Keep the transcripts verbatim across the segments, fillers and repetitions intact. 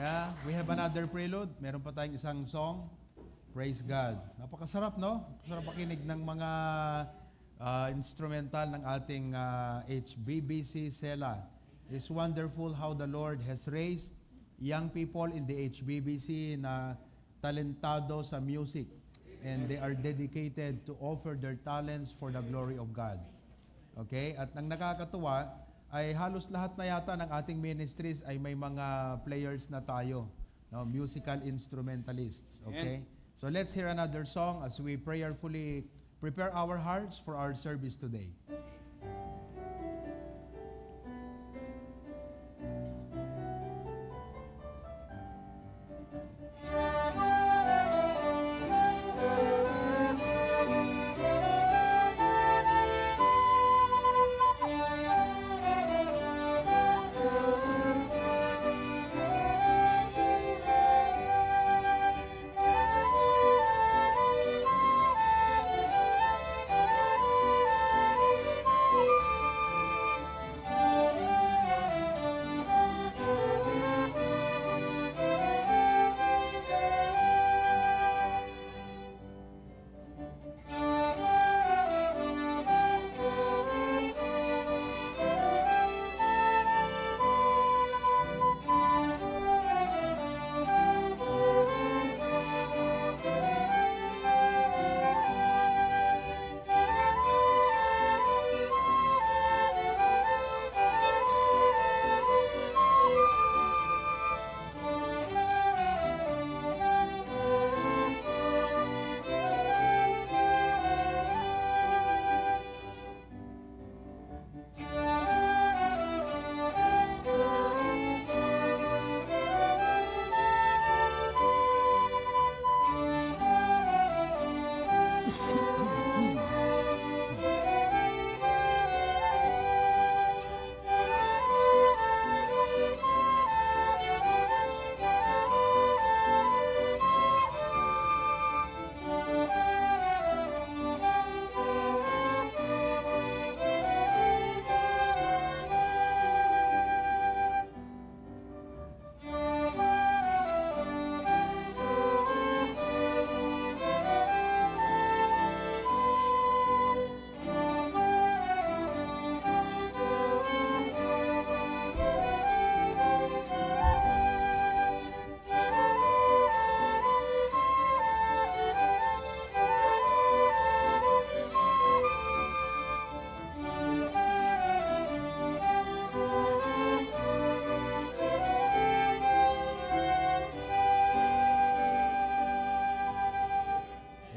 Yeah, we have another prelude. Meron pa tayong isang song. Praise God. Napakasarap, no? Sarap makinig ng mga, ah, instrumental ng ating, ah, H B B C Sela. It's wonderful how the Lord has raised young people in the H B B C na talentado sa music, and they are dedicated to offer their talents for the glory of God. Okay? At ang nakakatuwa ay halos lahat na yata ng ating ministries ay may mga players na tayo, no? Musical instrumentalists. Okay? So let's hear another song as we prayerfully prepare our hearts for our service today.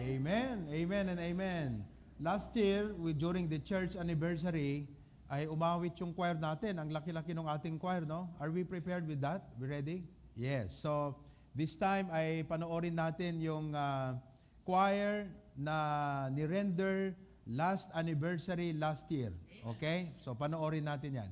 Amen, amen, and amen. Last year, we, during the church anniversary, ay umawit yung choir natin. Ang laki-laki ng ating choir, no? Are we prepared with that? We ready? Yes. So, this time ay panoorin natin yung, ah, choir na ni-render last anniversary last year. Okay? So, panoorin natin yan.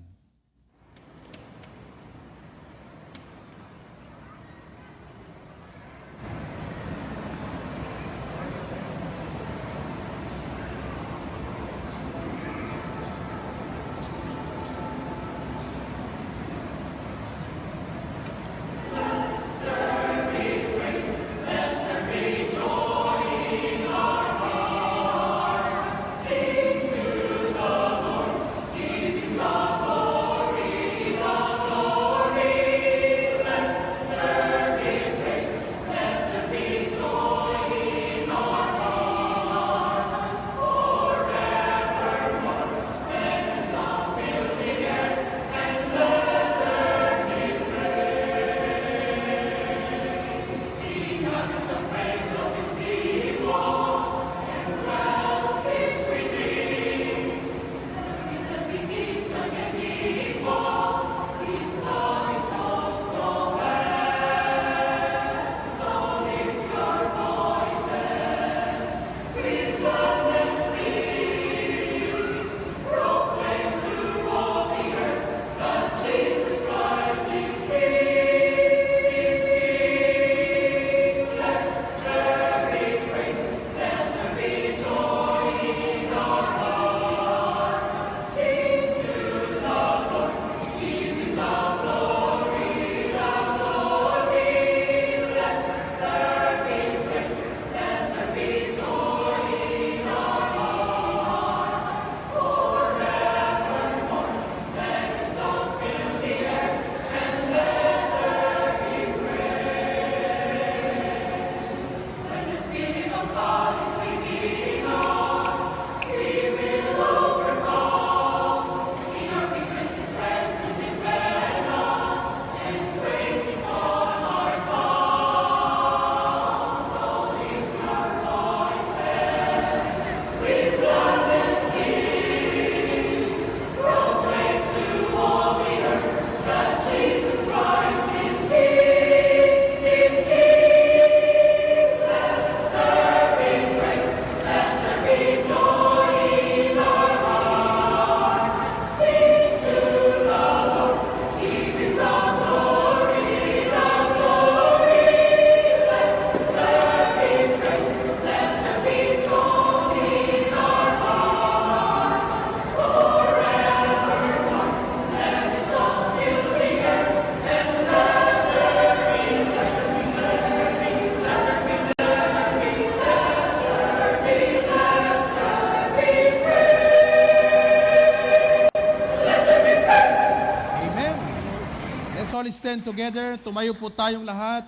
Together, tumayo po tayong lahat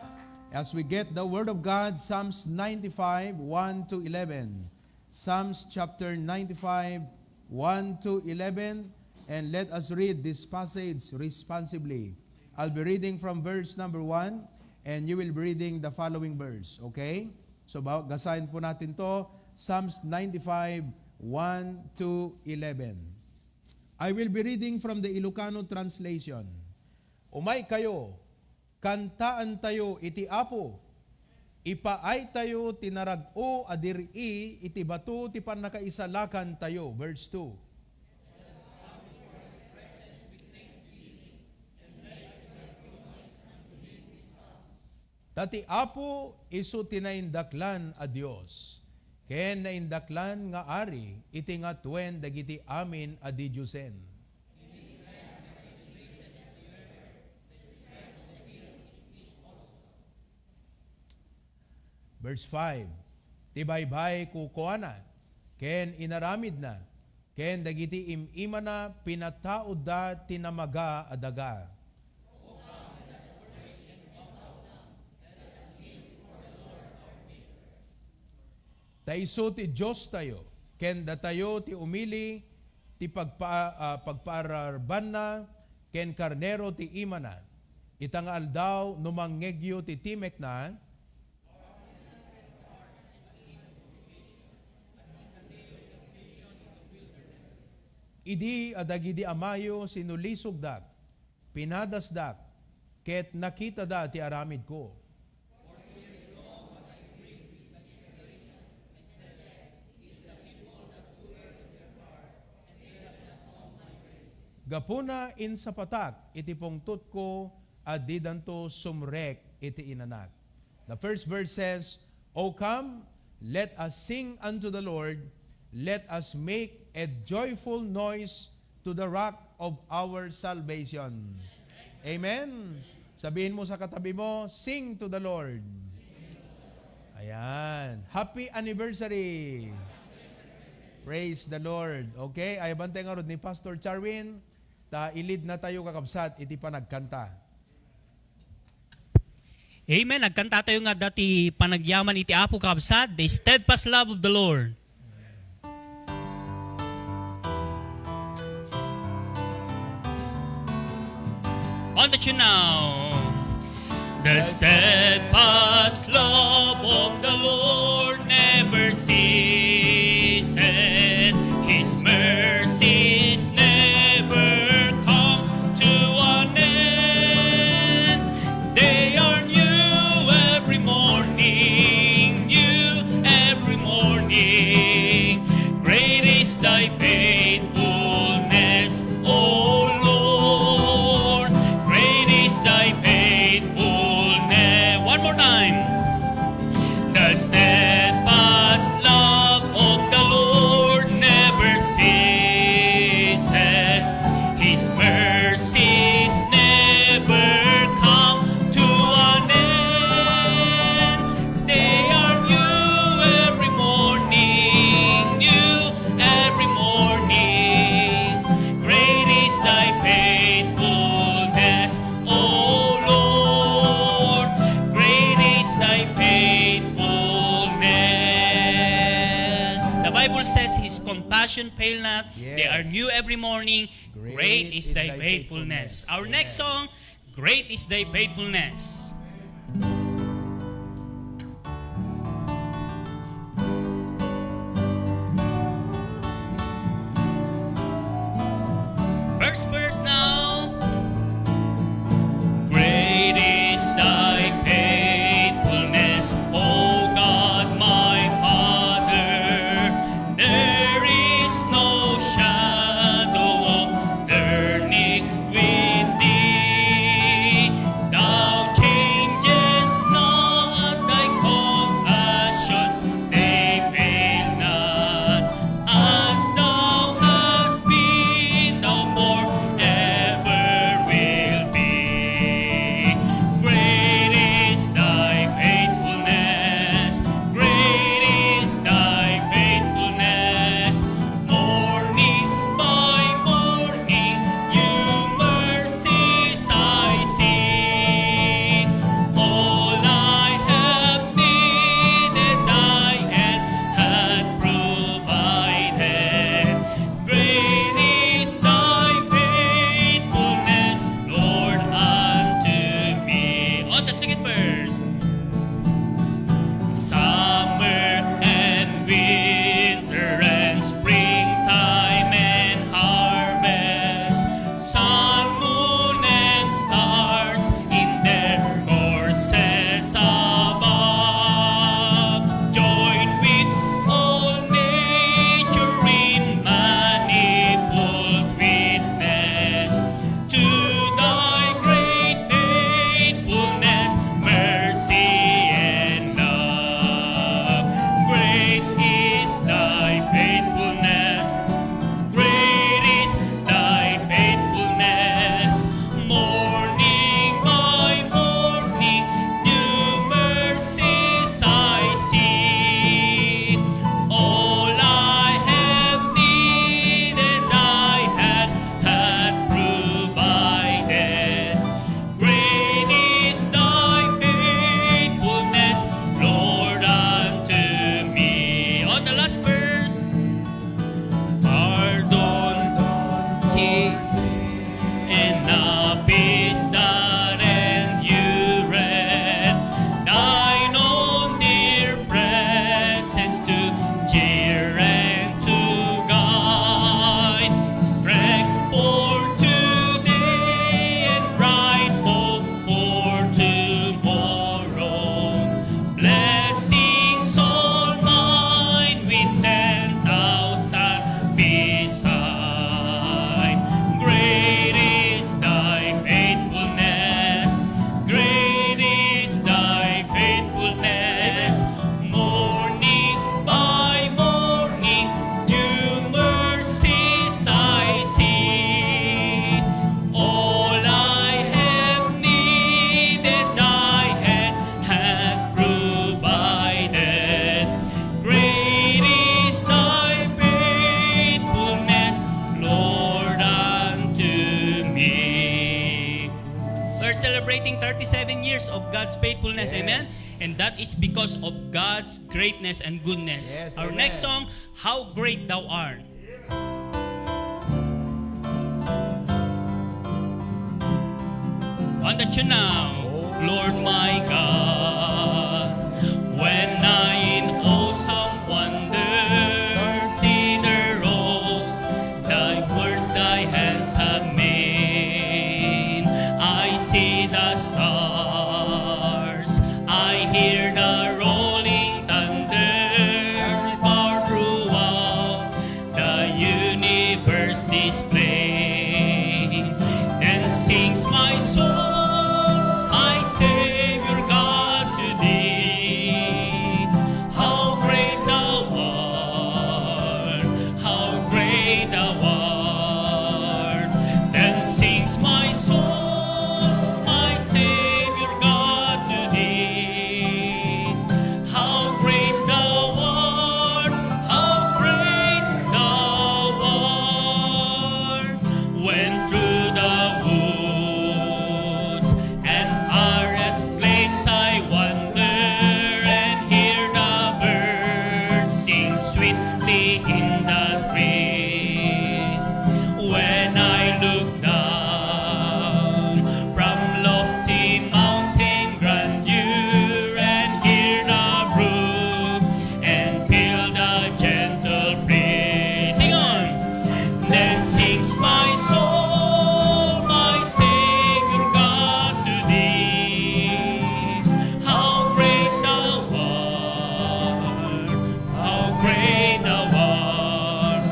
as we get the Word of God, Psalms ninety-five, one to eleven. Psalms chapter ninety-five, one to eleven, and let us read this passage responsibly. I'll be reading from verse number one, and you will be reading the following verse, okay? So, ba-, basahin po natin to, Psalms ninety-five, one to eleven. I will be reading from the Ilocano translation. Umaykayo, kantaantayo iti Apo. Ipaaytayo ti narag-o a dir-i iti bato ti pannakaisalakantayo. Verse two. Ta ti Apo isu ti naindaklan a Dios, ken naindaklan nga Ari iti ngatuen dagiti amin a didiosen. Verse five, ti baybay kukuana, ken inaramidna, ken dagiti im-imana pinataudda ti namaga a daga. Ta isu ti Diostayo, ken datayo ti umili ti pagpa-, ah, pagpaarabanna ken karnero ti imana. Ita nga aldaw, no mangngegyo ti timekna, idi a dagidi amayo sinulisogdak, pinadasdak, ket nakitada ti aramidko. Gapuna, insapatak iti pungtotko a didanto sumrek iti inanak. The first verse says, "O come, let us sing unto the Lord, let us make a joyful noise to the rock of our salvation." Amen. Sabihin mo sa katabi mo, "Sing to the Lord." Ayan. Happy anniversary. Praise the Lord. Okay, ay bantay nga rod ni Pastor Charwin, ta ilid na tayo, kakabsat, iti panagkanta. Amen. Nagkanta tayo nga dati panagyaman iti Apo, kabsat, the steadfast love of the Lord. On the tune now. The steadfast love of the Lord never ceases. His mercies never come to an end. They are new every morning, new every morning. Great is thy faithfulness, O Lord. Great is thy faithfulness. One more time. The steadfast love of the Lord never ceases. His mercies never come to an end. They are new every morning, new every morning. Great is thy faithfulness, O Lord, great is thy faithfulness. The Bible says, "His compassion fail not. They are new every morning. Great is thy faithfulness." Our next song, "Great is thy faithfulness." First verse now. Great is thy faithfulness, O God, my Father. There is no shadow of turning with thee. Thou changes of God's faithfulness. Yes. Amen? And that is because of God's greatness and goodness. Yes, Our amen. Next song, How Great Thou Art. On the tune now. Lord my God, when I in awesome wonder see the road thy works thy hands have made, I see the stars, I hear the rolling thunder, far throughout the universe displayed. Then sings my soul, my Savior God, to thee. How great thou art, how great thou art. Then sings my soul, my Savior God, to thee. How great thou art, how great thou art. When through the woods and forest glades I wander and hear the birds sing sweetly in the trees. When I look down from lofty mountain grandeur and hear the brook and feel the gentle breeze. Sing on! Then sings my soul, my Savior God, to thee. How great thou art, how great thou art.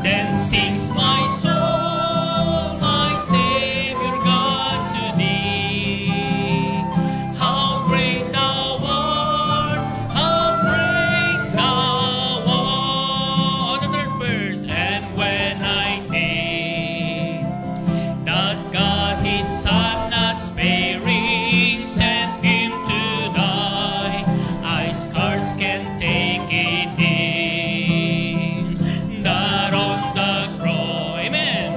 Then sings my soul, my Savior God, to thee. How great thou art, how great thou art. On the third verse, and when I think that God his Son not sparing sent him to die, I scarce can take it in that on the cross, amen,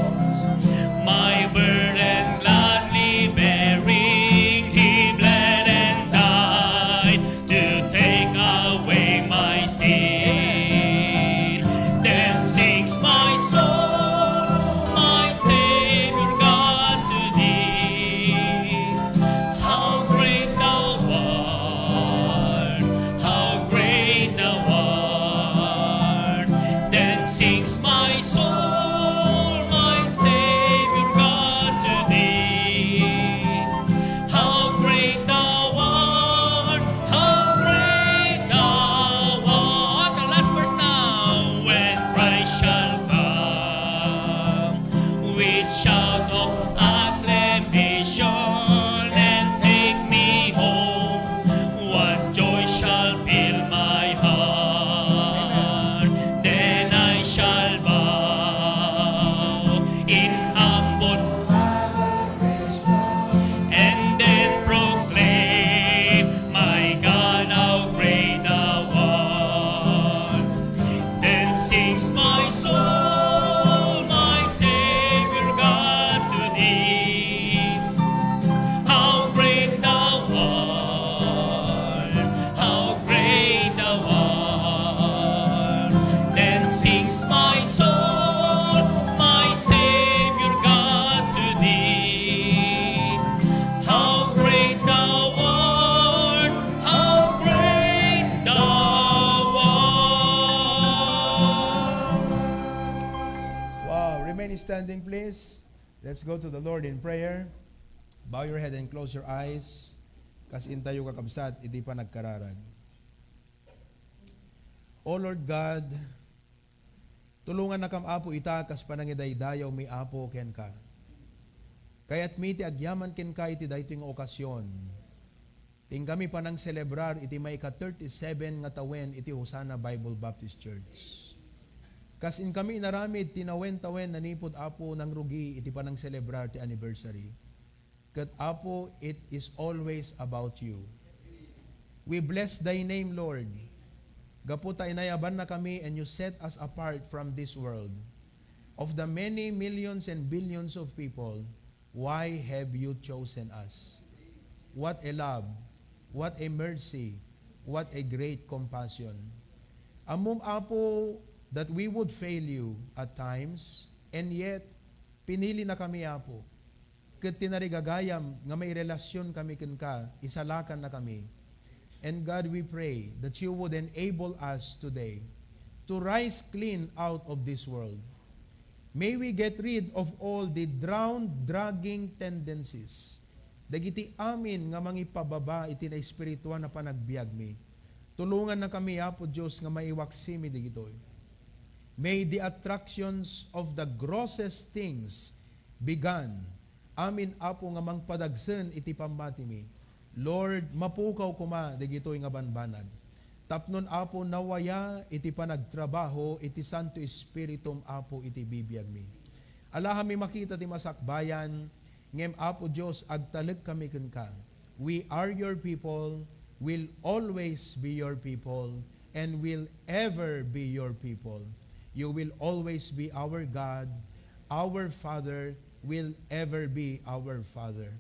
my burden gladly bearing, he bled and died to take away my sin. Then sings my soul, my Savior God, to thee. How great thou art, how great thou art. Then sings my soul, my Savior God, to thee. How great thou art, how great thou art. The last verse now. When Christ shall come with shout of acclamation and take me home, what joy shall fill my heart. Then I shall bow in humble and then proclaim, my God, how great thou art. Then sings my soul, my Savior God, to thee. How great thou art, how great thou art. Then sings my soul, my Savior God, to thee. How great thou art, how great thou art. Wow, remain standing, please. Let's go to the Lord in prayer. Bow your head and close your eyes. Kas-intayo, kakabsat, iti panagkararag. O Lord God, tulongannakam, Apo, ita kas panangidaydayawmi, Apo, kenka. Kayatmi ti agyaman kenka iti daytoy nga okasyon. Inkami panangselebrar iti maika-thirty-seven nga tawen iti Hosanna Bible Baptist Church. Kas inkami inaramid ti nawen-tawen nanipud, Apo, nangrugi iti panangselebrar ti anniversary. Ket, Apo, it is always about you. We bless thy name, Lord. Gapu ta inayabannakami and you set us apart from this world. Of the many millions and billions of people, why have you chosen us? What a love, what a mercy, what a great compassion. Ammom, Apo, that we would fail you at times, and yet, pinili na kami, Apo. Ket tinarigagayam nga mairelasyon kami kenka, isalakan na kami. And God, we pray that you would enable us today to rise clean out of this world. May we get rid of all the drowned, dragging tendencies. Dagiti amin nga mangipababa iti naespirituan a panagbiagmi. Tulongannakami, Apo Dios, nga maiwaksimi dagitoy. May the attractions of the grossest things be gone. Amin, Apo, nga mangpadagsen iti pammatimi. Lord, mapukaw koma dagitoy nga banbanag. Tapnon, Apo, nawaya iti panagtrabaho iti Santo Espiritum, Apo, iti bibiagmi. Alaami makita ti masakbayan, ngem, Apo Dios, agtalek kami kenka. We are your people, will always be your people, and will ever be your people. You will always be our God, our Father, will ever be our Father.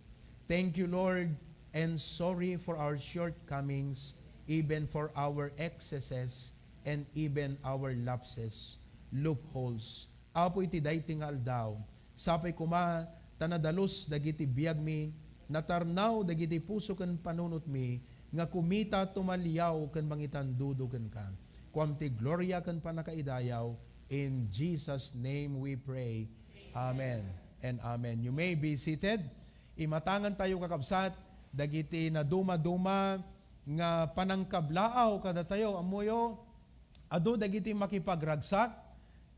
Thank you, Lord, and sorry for our shortcomings, even for our excesses, and even our lapses, loopholes. Apo, iti daytoy nga aldaw, sapay koma ta nadalus dagiti biagmi, natarnaw dagiti puso ken panunotmi, nga kumita, tumaliaw ken mangitandudo kenka. Kuam ti gloria ken pannakaidayaw. In Jesus' name we pray. Amen and amen. You may be seated. Imatangan tayo, kakabsat, dagiti nadumaduma nga panangkablaaw kadatayo. Ammoyo, adu dagiti makipagragsak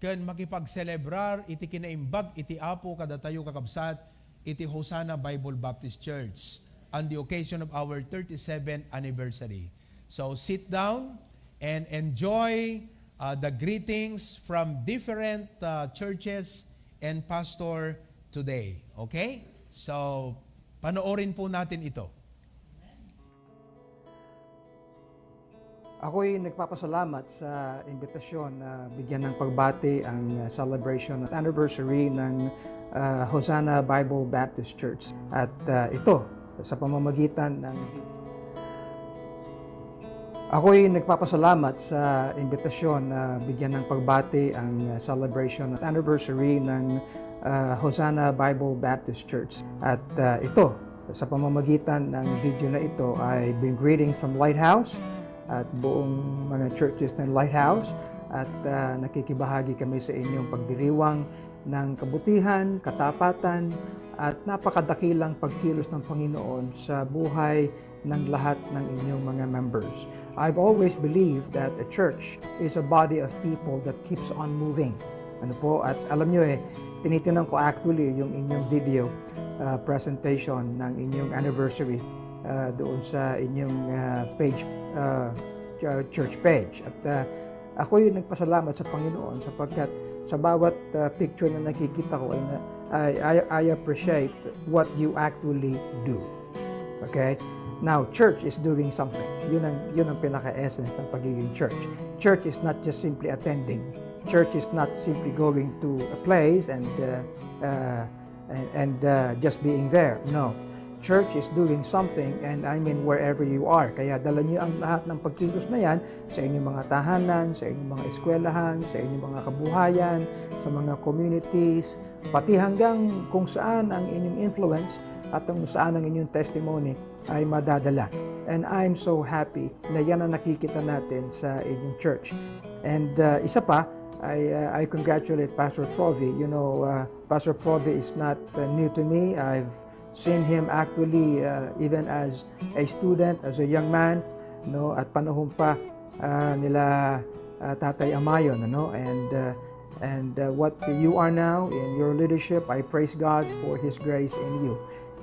ken makipagselebrar iti kinaimbag iti Apo kadatayo, kakabsat, iti Hosanna Bible Baptist Church on the occasion of our thirty-seventh anniversary. So sit down and enjoy, uh, the greetings from different, uh, churches and pastor today. Okay? So, panoorin po natin ito. Ako'y nagpapasalamat sa imbitasyon na bigyan ng pagbati ang, uh, celebration at anniversary ng, uh, Hosanna Bible Baptist Church. At, uh, ito, sa pamamagitan ng Ako'y nagpapasalamat sa imbitasyon na bigyan ng pagbati ang, uh, celebration at anniversary ng, uh, Hosanna Bible Baptist Church. At, uh, ito, sa pamamagitan ng video na ito, I bring greetings from Lighthouse at buong mga churches ng Lighthouse. At, uh, nakikibahagi kami sa inyong pagdiriwang ng kabutihan, katapatan, at napakadakilang pagkilos ng Panginoon sa buhay ng lahat ng inyong mga members. I've always believed that a church is a body of people that keeps on moving. Ano po, at alam nyo eh, tinitinan ko actually yung inyong video, uh, presentation ng inyong anniversary, uh, doon sa inyong, uh, page, uh, ch-, church page. At, uh, ako'y nagpasalamat sa Panginoon sapagkat sa bawat, uh, picture na nakikita ko ay na, I, I, I appreciate what you actually do. Okay? Now, church is doing something. Yun ang, yun ang pinaka-essence ng pagiging church. Church is not just simply attending. Church is not simply going to a place and, uh, uh, and, and, uh, just being there. No. Church is doing something, and I mean wherever you are. Kaya dala niyo ang lahat ng pagkilos na yan sa inyong mga tahanan, sa inyong mga eskwelahan, sa inyong mga kabuhayan, sa mga communities, pati hanggang kung saan ang inyong influence at kung saan ang inyong testimony ay madadala. And I'm so happy na yan ang nakikita natin sa inyong church. And, uh, isa pa, I, uh, I congratulate Pastor Provi. You know, uh, Pastor Provi is not, uh, new to me. I've seen him actually, uh, even as a student, as a young man, no, at panahon pa, uh, nila, uh, Tatay Amayon, ano, and, uh, and, uh, what you are now in your leadership, I praise God for His grace in you.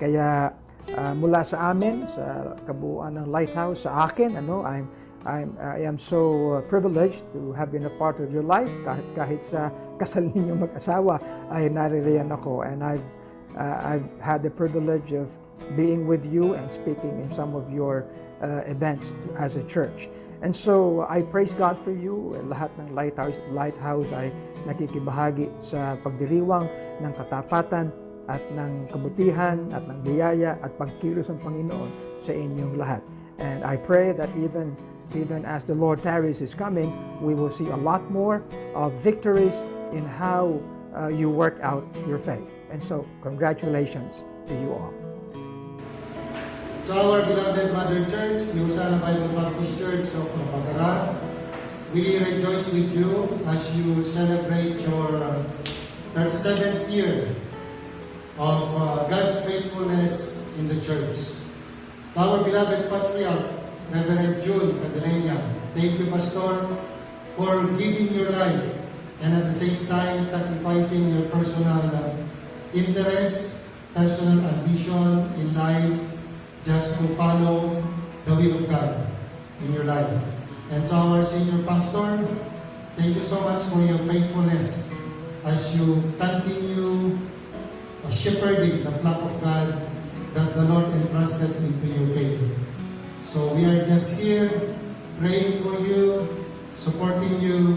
Kaya, uh, mula sa amin, sa kabuuan ng Lighthouse, sa akin, ano, I'm, I'm, I am so, uh, privileged to have been a part of your life. Kahit, kahit sa kasal ninyo mag-asawa, ay naririyan ako, and I've, uh, I've had the privilege of being with you and speaking in some of your, uh, events as a church. And so, I praise God for you. Lahat ng Lighthouse, Lighthouse ay nakikibahagi sa pagdiriwang ng katapatan at ng kabutihan at ng biyaya at pagkilos ng Panginoon sa inyong lahat. And I pray that even, even as the Lord tarries His coming, we will see a lot more of victories in how, uh, you work out your faith. And so, congratulations to you all. To our beloved Mother Church, the Hosanna Bible Baptist Church of Bacara, we rejoice with you as you celebrate your thirty-seventh year of, uh, God's faithfulness in the church. To our beloved Patriarch, Reverend Jun Cadaleña, thank you, Pastor, for giving your life and at the same time sacrificing your personal, uh, interests, personal ambition in life just to follow the will of God in your life. And to our senior pastor, thank you so much for your faithfulness as you continue, uh, shepherding the flock of God that the Lord entrusted into your care. So we are just here praying for you, supporting you,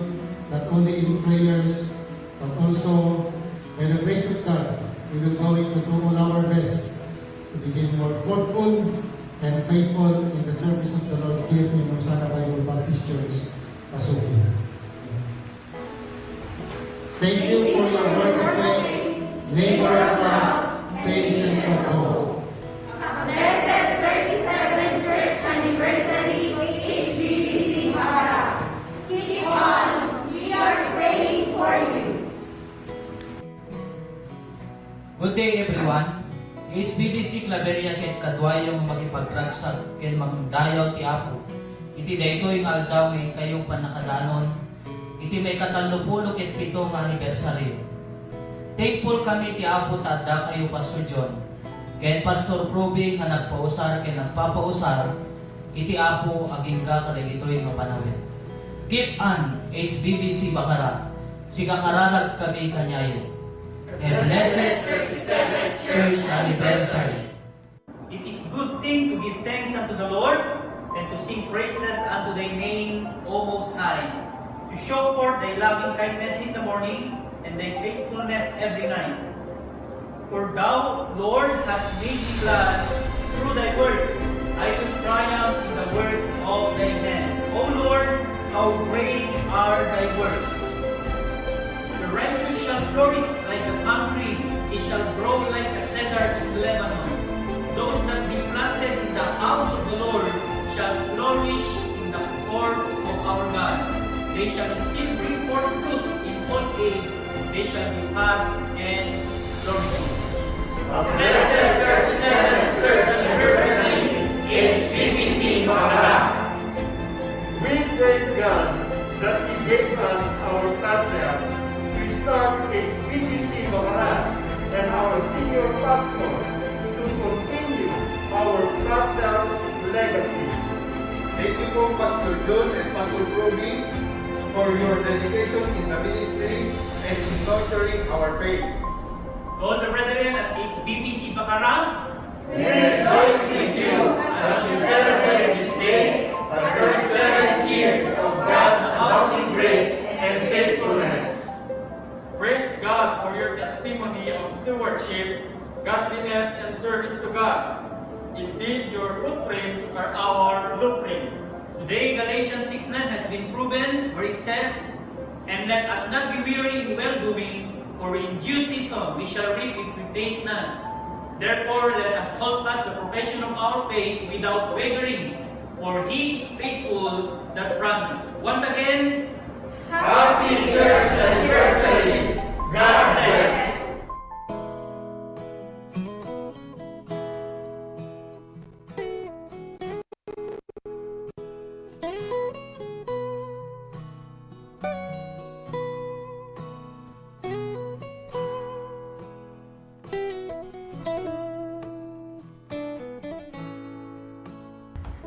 not only in prayers, but also by the grace of God, we will going to do all our best to become more fruitful and faithful in the service of the Lord here in Hosanna Bible Baptist Church, Pasuki. Thank you for your work of faith, labor of love, patience of hope. A blessed thirty-seventh church anniversary, H B B C Bacara. Keep on, we are praying for you. Good day, everyone. H B B C Claveria ket kaduayo nga makipagragsak ken mangdayaw ti Apo iti daytoy nga aldaw nga inkayo pannakadanon iti maikatallopulo ket pito nga anibersaryo. Thankful kami ti Apo ta addakayo, Pastor John, ken Pastor Proby nga nagpausar ken nagpapausar iti Apo agingga kadagitoy nga panawir. Keep on, H B B C Bacara, sikakararag kami kaniayo. A blessed thirty-seventh church anniversary. It is good thing to give thanks unto the Lord and to sing praises unto thy name, O Most High, to show forth thy loving kindness in the morning and thy faithfulness every night. For thou, Lord, hast made me glad through thy word. I will triumph in the works of thy hand. O Lord, how great are thy works! The righteous shall flourish like a palm tree, it shall grow like a cedar in Lebanon. Those that be planted in the house of the Lord shall flourish in the courts of our God. They shall still bring forth fruit in old age, they shall be fat and flourishing. A blessed thirty-seventh church anniversary, H B B C Bacara. We praise God that He gave us our patriarch to start H B B C Bacara and our senior pastor to continue our patriarch's legacy. Thank you po, Pastor John and Pastor Proby, for your dedication in the ministry and in nurturing our faith. To all the brethren at H B B C Bacara, we rejoice with you as you celebrate this day, the thirty-seven years of God's abounding grace and faithfulness. Praise God for your testimony of stewardship, godliness, and service to God. Indeed, your footprints are our blueprint. Today, Galatians six nine has been proven, where it says, "And let us not be weary in well-doing, for in due season we shall reap if we faint not." Therefore, let us hold fast the profession of our faith without wavering, for he is faithful that promised. Once again, happy church anniversary! God bless!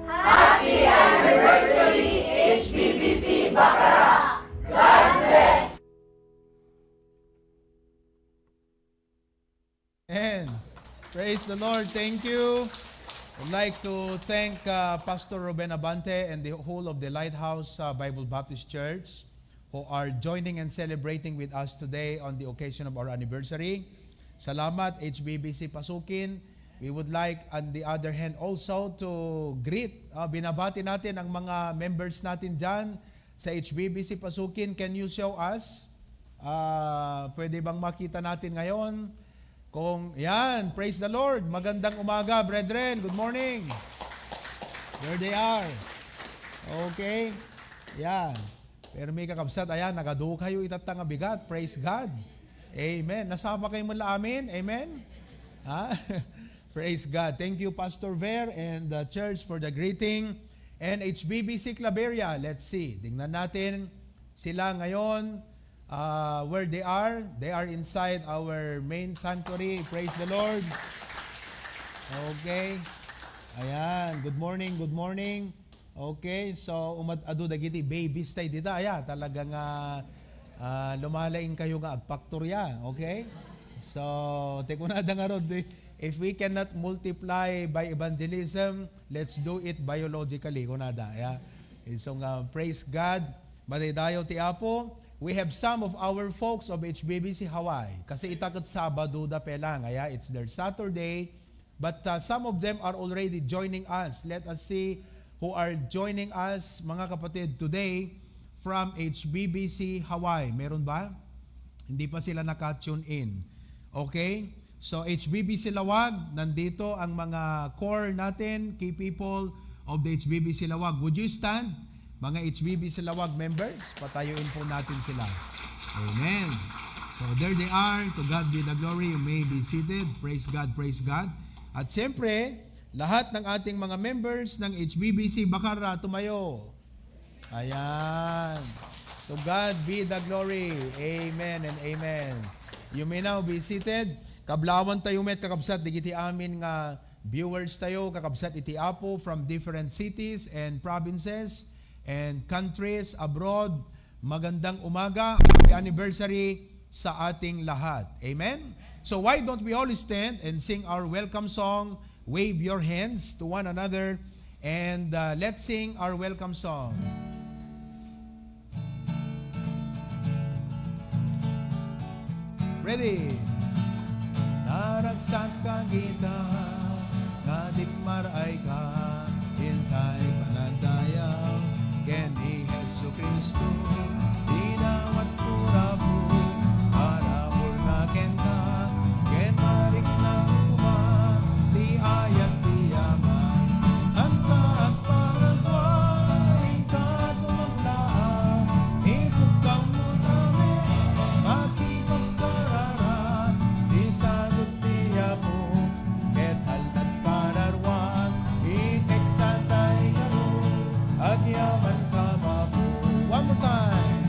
Happy anniversary, H B B C Bacara! God bless! And praise the Lord. Thank you. I'd like to thank, uh, Pastor Ruben Abante and the whole of the Lighthouse, uh, Bible Baptist Church who are joining and celebrating with us today on the occasion of our anniversary. Salamat, H B B C Pasukin. We would like, on the other hand, also to greet, ah, binabati natin ang mga members natin dyan sa H B B C Pasukin. Can you show us? Ah, pwede bang makita natin ngayon? Kung, yan, praise the Lord. Magandang umaga, brethren. Good morning. There they are. Okay. Yan. Pero may kakabsat, ayan, nagadukayo itatta nga bigat. Praise God. Amen. Nasapa kayo man la amin? Amen? Ha? Praise God. Thank you, Pastor Ver and the church for the greeting. And H B B C Claveria, let's see. Tingnan natin sila ngayon, ah, where they are. They are inside our main sanctuary. Praise the Lord. Okay. Ayan. Good morning, good morning. Okay, so umad-adu dagiti babies tay dita, aya, talaga nga, ah, lumalaing kayo nga agpaktorya, okay? So, ti kunada ngarud, di, if we cannot multiply by evangelism, let's do it biologically, kunada, aya. So nga, praise God, madaydayaw ti Apo. We have some of our folks of H B B C Hawaii. Kasi ita ket Sabado da pelang, aya, it's their Saturday. But, uh, some of them are already joining us. Let us see who are joining us, mga kapatid, today from H B B C Hawaii. Meron ba? Hindi pa sila naka-tune in. Okay? So, H B B C Laoag, nandito ang mga core natin, key people of the H B B C Laoag. Would you stand? Mga H B B C Laoag members, patayuin po natin sila. Amen. So, there they are. To God be the glory. You may be seated. Praise God, praise God. At siyempre, lahat ng ating mga members ng H B B C Bacarra, tumayo. Ayan. To God be the glory. Amen and amen. You may now be seated. Kablawan tayo met, kakabsat, digiti amin nga viewers tayo, kakabsat iti Apo, from different cities and provinces and countries abroad. Magandang umaga, happy anniversary sa ating lahat. Amen? So why don't we all stand and sing our welcome song? Wave your hands to one another and, uh, let's sing our welcome song. Ready? Naragsak ka gita, nga dimmaray ka, intay panagdayaw, ken ni Jesucristo, dinawat ko rabu, parabur na kenka, ken mariknam koma, ti ayat ti yaman, anta agpangagwa, inka tumaglaang, isukkam mo kami, makipagkararag, ti sagut ti Apo, ket alda't kararuan, ipeksa tay ngarud, agyaman ka mapu. One more time.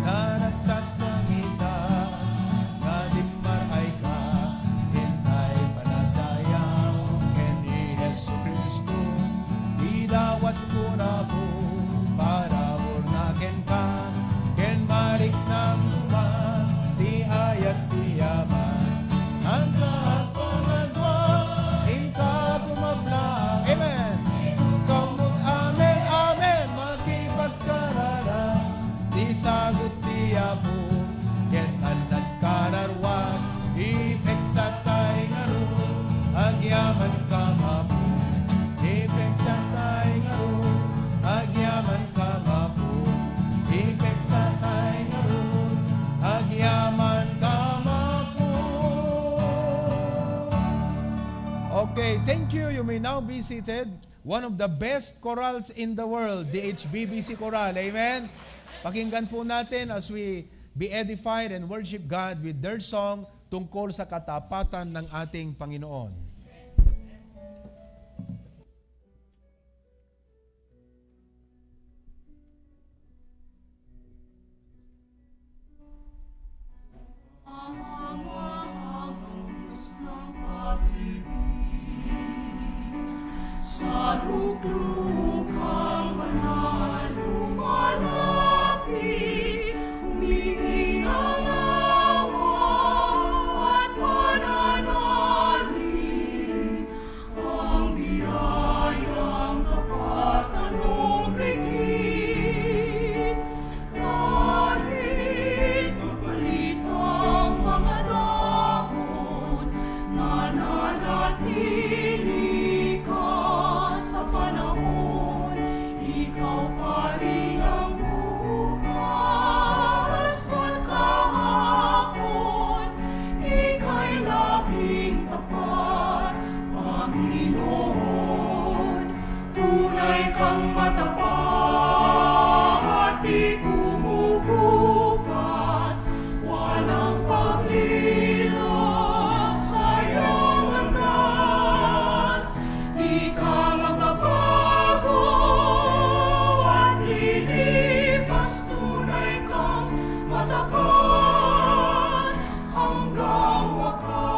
Naragsak ka gita, nga dimmaray ka, intay panagdayaw, ken ni Jesucristo, idawat ko rabu, parabur na kenka, ken mariknam koma, ti ayat ti yaman, anta agpangagwa, inka tumabla. Amen. Kammot, amen, amen. Makipagkararag, ti sagut ti Apo, ket alda't kararuan, ipeksa tay ngarud, agyaman ka mapu. Ipeksa tay ngarud, agyaman ka mapu. Ipeksa tay ngarud, agyaman ka mapu. Okay, thank you. You may now be seated. One of the best chorals in the world, the H B B C Choral. Amen? Pakinggan po natin as we be edified and worship God with their song tungkol sa katapatan ng ating Panginoon. Kang matapat ti kumukupas, walang paglilak, sayang landas. Di ka magbabago at lilipas, tunay kang matapat hanggang wakas.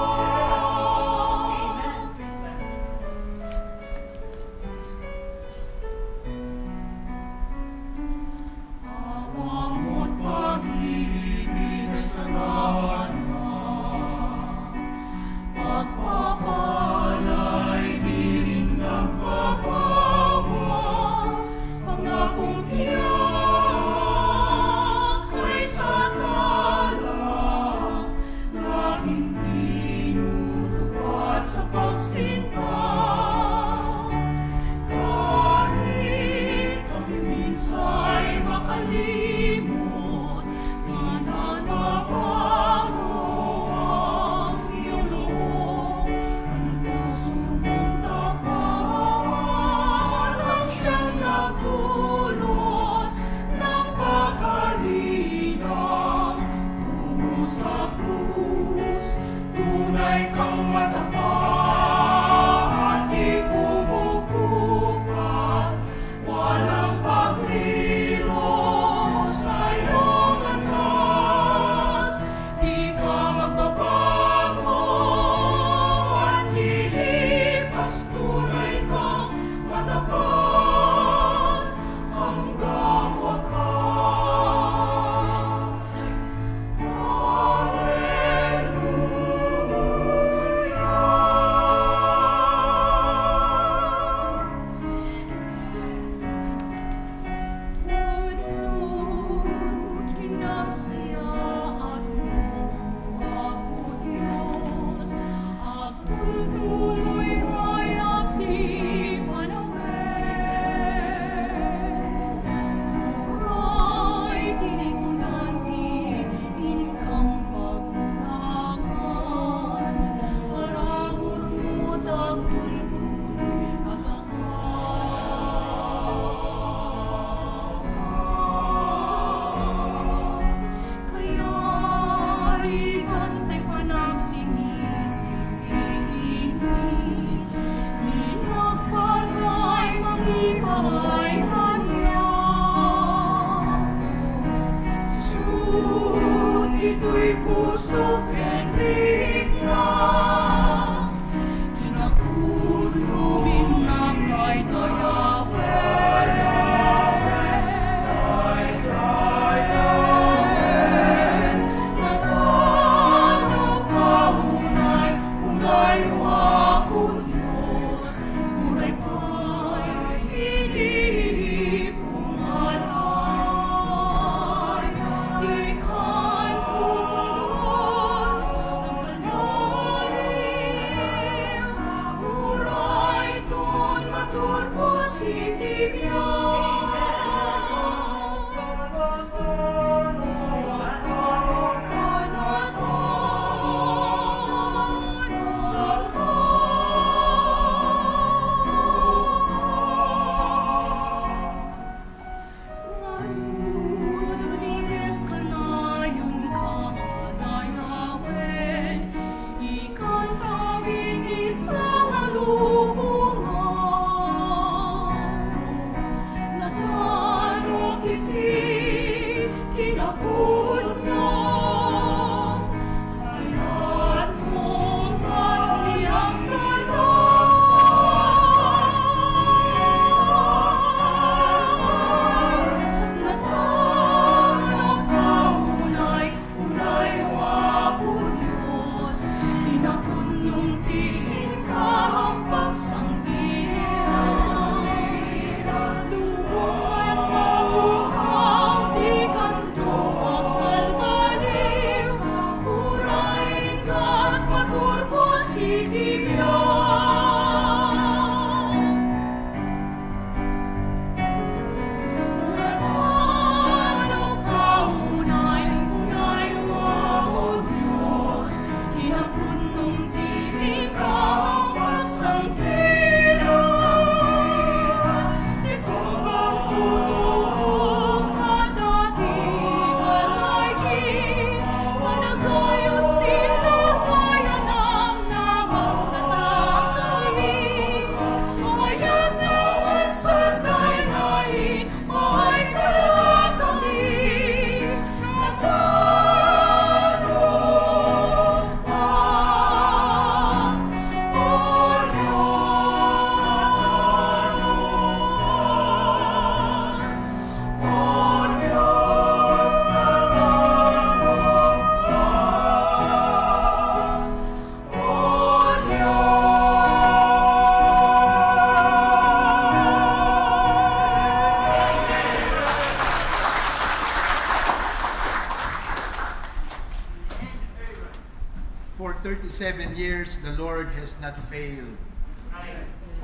Seven years, the Lord has not failed.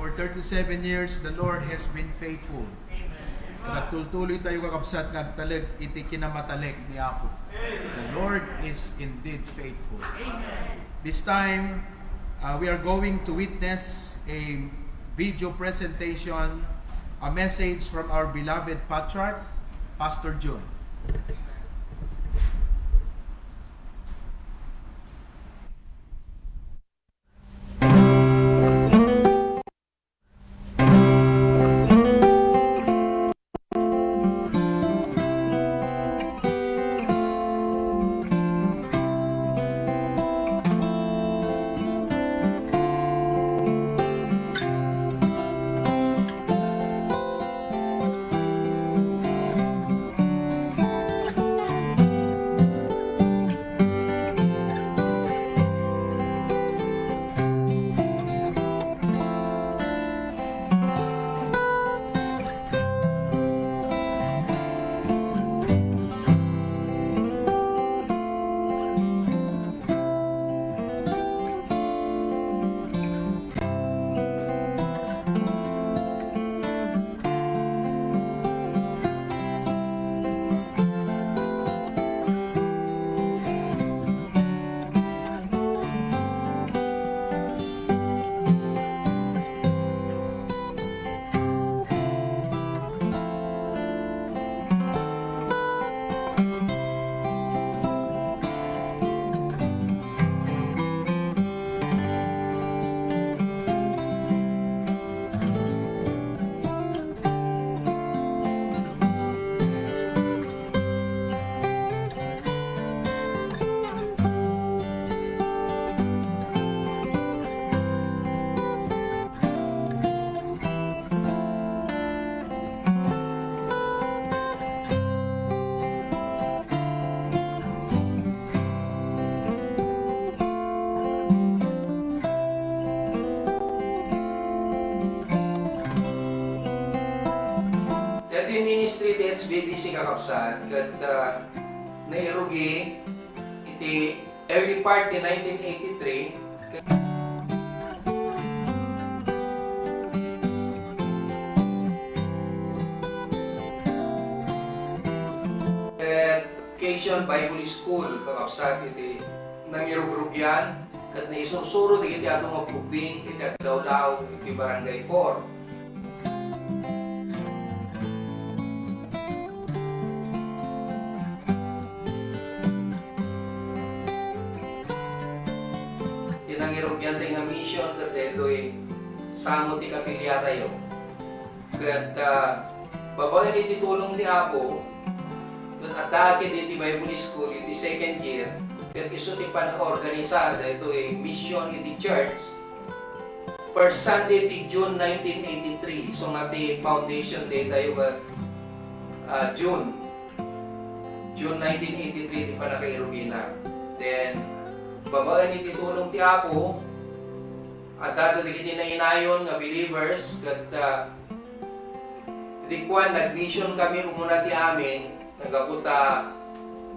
For thirty-seven years, the Lord has been faithful. Agtultuloy tayo, kakabsat, nga agtalek iti kinamatalek ni Apo. The Lord is indeed faithful. This time, uh, we are going to witness a video presentation, a message from our beloved patriarch, Pastor Jun. Daytoy ministry ti H B B C, kakabsat, ket, ah, nairugi iti early part ti nineteen eighty-three, ket Vacation Bible School, kakabsat, iti nangirugrugyan ket naisursuro dagiti adu nga bugbing iti aglawlaw iti Barangay four. Ti nangirugian tayo nga mission ket daytoy sango ti kapiliatayo. Ket, ah, babaen iti tulong ti Apo, ket adda ketdi iti Bible School iti second year, ket isu ti panakaorganisar daytoy mission iti church. First Sunday ti June nineteen eighty-three, isu nga ti foundation day tayo ket, ah, June. June nineteen eighty-three ti panakairugina. Then, babaen iti tulong ti Apo, adda dagiti nainayon nga believers, ket, ah, idi kuan, nag-mission kami umuna ti amin, naggapu ta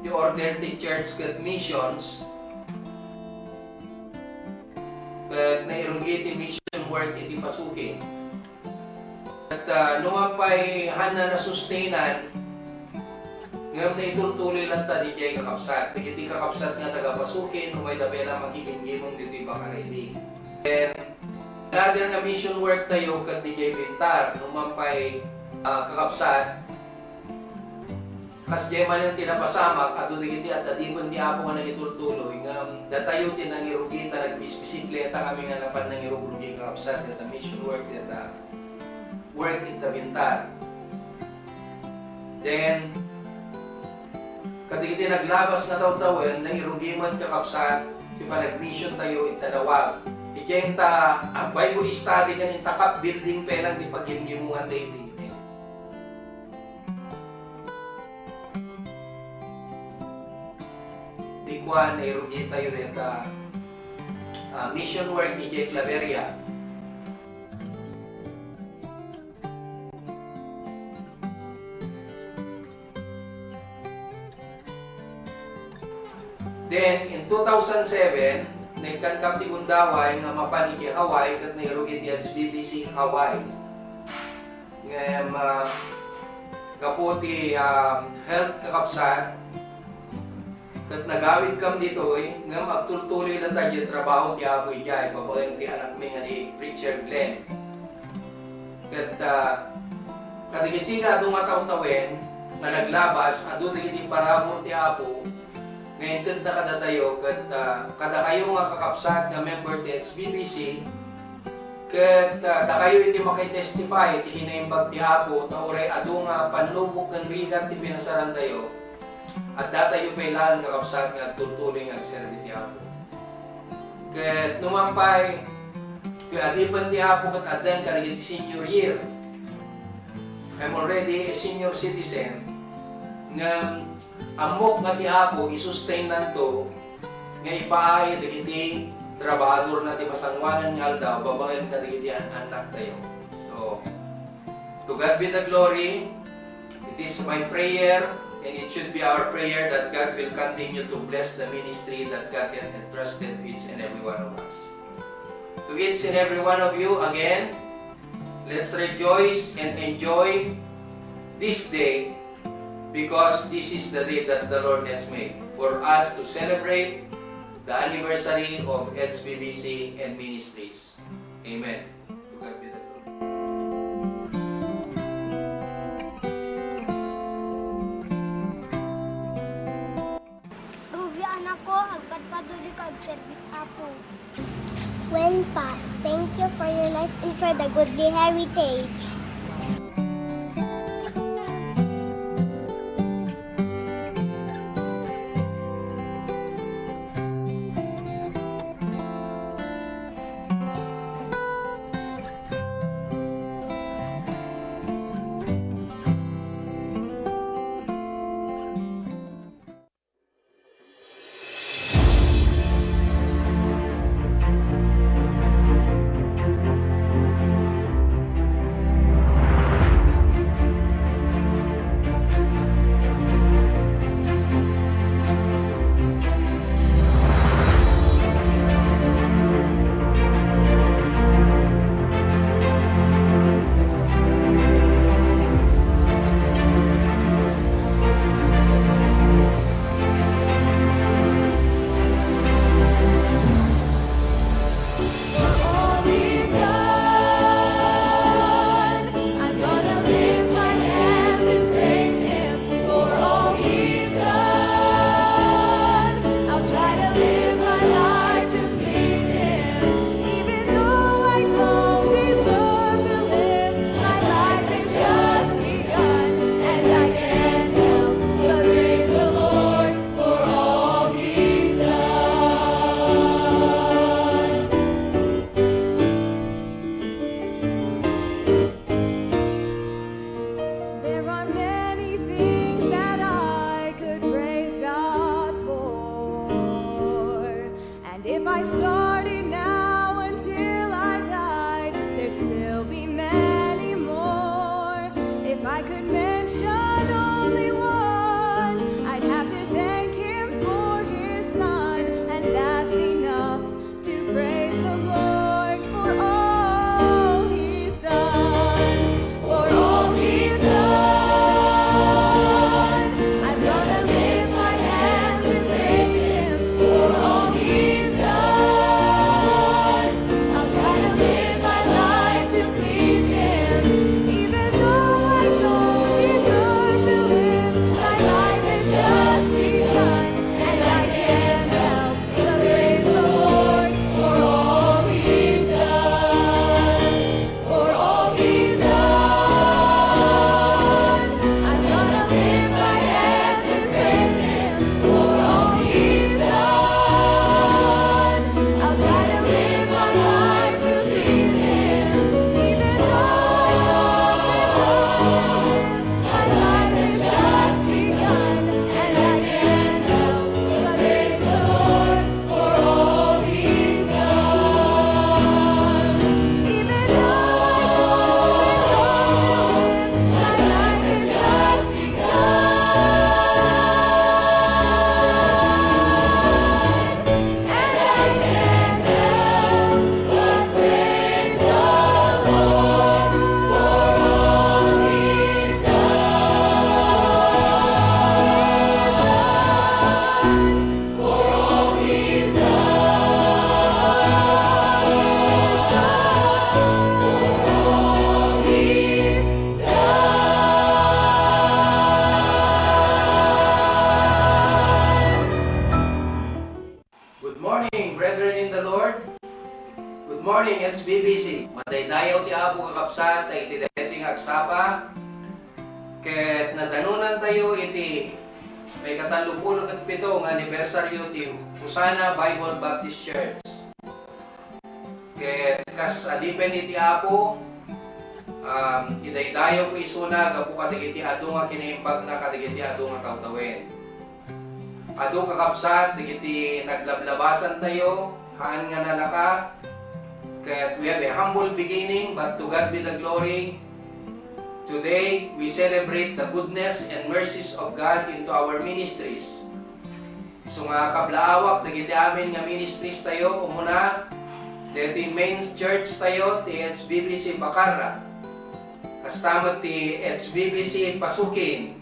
ti order ti church ket missions, ket nairugi ti mission work iti Pasukin. Ket, ah, numan pay haanna nasustenan, ngem naitultuloy latta didiay, kakabsat. Dagiti kakabsat nga taga-Pasukin, umayda pay la makigimgimong ditoy Bacarili. Then, another nga mission work tayo ket didiay Bintar, numan pay, ah, kakabsat, Kas diay manen ti napasamak, adu dagiti ad-adipen ti Apo nga nangitultuloy, ngem datayo ti nangirugi ta nagbisbisikleta kami nga napan nangirugrugi, kakabsat, dayta mission work, dayta work ita Bintar. Then, kadagiti naglabas nga tawen-tawen, nairugi met, kakabsat, ti panagmission tayo ita Laoag. Idiay ta, ah, Bible study ken inta cup building pay lang ti paggimgimongan tayo idi. Ti kuan, nairugi tayo dayta, ah, mission work idiay Claveria. Then, in two thousand seven, naikkankam ti gundaway nga mapan iti Hawaii ket nairugid ti H B B C Hawaii. Ngem, ah, gapu ti, ah, health, kakabsat, ket nagawidkam ditoy, ngem agtultuloy latta diay trabaho ti Apo idiay, babaen ti anakmi nga ni Preacher Glenn. Ket, ah, kadagiti nga adu nga tawtawen nga naglabas, adu dagiti parabur ti Apo nga intedna kadatayo, ket, ah, kadakayo nga kakabsat nga member ti H B B C, ket, ah, dakayo iti makitestify iti kinaimbag ti Apo, ta uray adu nga pannubok ken rigat ti pinasarantayo, addatayo pay laeng, kakabsat, nga agtultuloy nga agserbi ti Apo. Ket numan pay, ket adipen ti Apo ket addan kadagiti senior year. I'm already a senior citizen, ngem ammok nga ti Apo isustainanto nga ipaay dagiti trabahadorna ti masangoanan nga aldaw babaen kadagiti an-annaktayo. So, to God be the glory. It is my prayer, and it should be our prayer, that God will continue to bless the ministry that God has entrusted to each and every one of us. To each and every one of you, again, let's rejoice and enjoy this day, because this is the day that the Lord has made for us to celebrate the anniversary of H B B C and ministries. Amen. To God be the glory. Ruby, anakko, agpadpadulika agserbi ti Apo. Wen pa, thank you for your life and for the goodly heritage. For all he's done, I'm gonna lift my hands and praise him. For all he's done, I'll try to live my life to please him. Even though I don't deserve to live, my life has just begun, and I can't help but praise the Lord for all he's done. There are many things that I could praise God for. And if I started now until I died, there'd still be many more. If I could mention only one, I'd have to thank him for his son, and that's enough to praise the Lord for all he's done. For all he's done, I'm gonna lift my hands and praise him. For all he's done, I'll try to live my life to please him. Even though I don't deserve to morning, H B B C. Madaydayaw ti Apo, kakabsat, ta iti daytoy nga agsapa, ket nadanonantayo iti may katallopulo ket pito nga anibersaryo ti Hosanna Bible Baptist Church. Ket kas adipen iti Apo, um, idaydayawko isuna gapu kadagiti adu nga kinaimbagna kadagiti adu nga tawtawen. Adu, kakabsat, dagiti naglablabasantayo, haan nga nalaka, ket we have a humble beginning, but to God be the glory. Today, we celebrate the goodness and mercies of God into our ministries. Isu nga kablaawak dagiti amin nga ministries tayo, umuna, dagiti main church tayo, ti H B B C Bacarra. Kasta met ti H B B C Pasukin,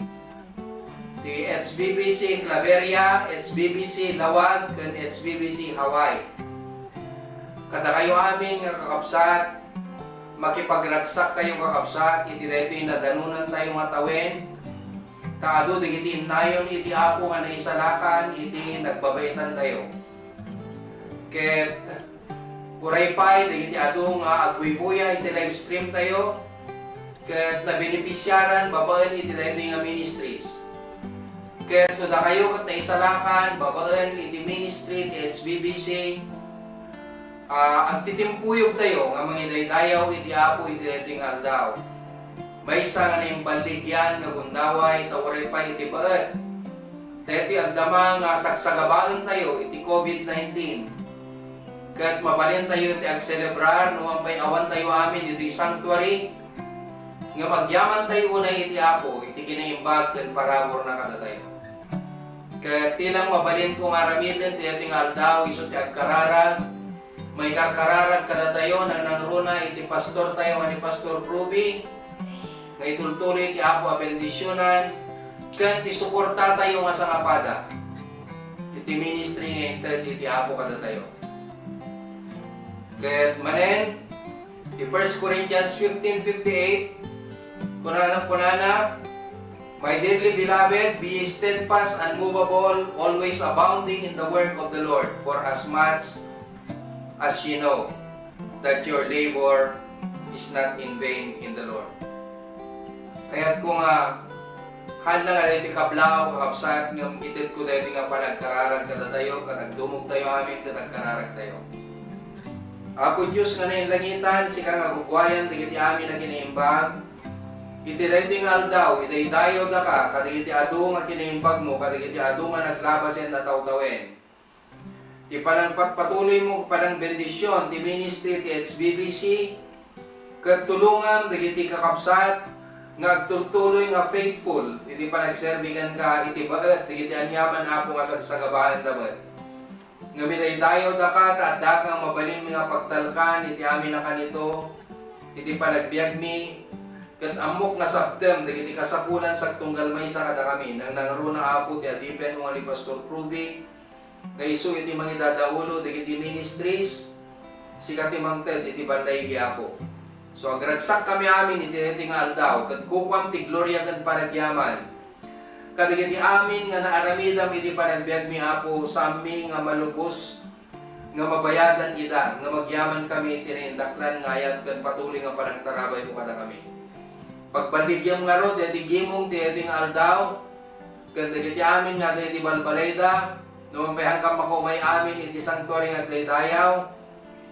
ti H B B C Claveria, H B B C Laoag, ken H B B C Hawaii. Kadakayo amin nga kakabsat, makipagragsakkayo, kakabsat, iti daytoy nadanonantayo nga tawen, ta adu dagiti innayon iti Apo nga naisalakan iti nagbabaetantayo. Ket uray pay dagiti adu nga agbuybuya iti live stream tayo, ket nabenefisiaran babaen iti daytoy nga ministries. Ket no dakayo ket naisalakan babaen iti ministry ti H B B C, ah, agtitimpuyogtayo nga mangidaydayaw iti Apo iti daytoy nga aldaw. Maysa nga naimballigian nga gundaway ta uray pay iti baet daytoy agdama nga sagsagabaentayo iti covid nineteen. Ket mabalintayo ti agselebrar no man pay awantayo amin ditoy sanctuary, ngem agyamantayo unay iti Apo iti kinaimbag ken paraburna kadatayo. Ket ti lang mabalinko nga aramiden ti daytoy nga aldaw isu ti agkararag, maikarkararag kadatayo nangnangruna iti pastortayo nga ni Pastor Ruby, nga itultuloy ti Apo a bendisionan, ken ti suportatayo nga sangapada iti ministry nga inted iti Apo kadatayo. Ket manen, ti First Corinthians fifteen fifty-eight, kunana, kunana, "My dearly beloved, be ye steadfast, unmovable, always abounding in the work of the Lord, for as much as ye know that your labor is not in vain in the Lord." Kayatko nga, haan la nga daytoy kablaaw, kakabsat, ngem itedko daytoy nga panagkararag kadatayo, ket agdumogtayo amin ket agkararagtayo. Apo Dios nga nainlangitan, sika nga gugwayan dagiti amin a kinaimbag, iti daytoy nga aldaw, idaydayawdaka kadagiti adu nga kinaimbagmo, kadagiti adu nga naglabasen a tawtawen. Ti panangpatpatuloymo, panangbendision ti ministry ti H B B C, ket tulongam dagiti kakabsat nga agtultuloy nga faithful iti panagserbi kenka iti baet dagiti aniaman, Apo, nga sagsagabaenda met. Ngem idaydayawdaka ta addaka nga mabalin nga pagtalkan iti amin a kanito iti panagbiagmi, ket ammok nga sabtem dagiti kasapulan sagtunggal maysa kadakami. Nangnangruna, Apo, ti adipenmo nga ni Pastor Ruby, nga isu iti mangidadaulo dagiti ministries, sika ti mangted iti bandaigi, Apo. So, agragsakkami amin iti daytoy nga aldaw, ket kukuam ti gloria ken panagyaman kadagiti amin nga naaramidam iti panagbiagmi, Apo, saanmi nga malubos nga mabayadan ida, nga magyamankami iti naindaklan nga ayat ken patuloy nga panagtarabaymo kadakami. Pagballigiam ngarud daytoy gimong ti daytoy nga aldaw, ken dagiti amin nga adda iti balbalayda, no mapayankam makaumay amin iti sanctuary nga agdaydayaw,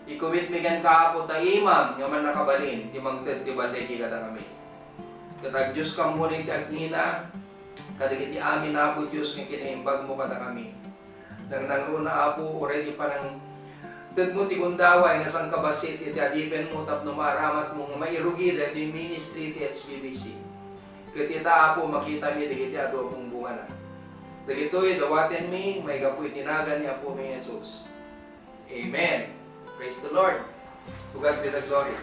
ikumitmi kenka, Apo, ta imam nga mannakabalin ti mangted ti balligi kadakami. Ket agdioskam unay ti agngina kadagiti amin, Apo Dios, nga kinaimbagmo kadakami. Nangnangruna, Apo, uray ti panangtedmo ti gundaway nga sangkabassit iti adipenmo tapno maaramatmo nga mairugi daytoy ministry ti H B B C. Ket ita, Apo, makitami dagiti adu a bungbungana. Dagitoy dawatenmi maigapu iti nagan ni Apomi Jesus. Amen. Praise the Lord. To God be the glory.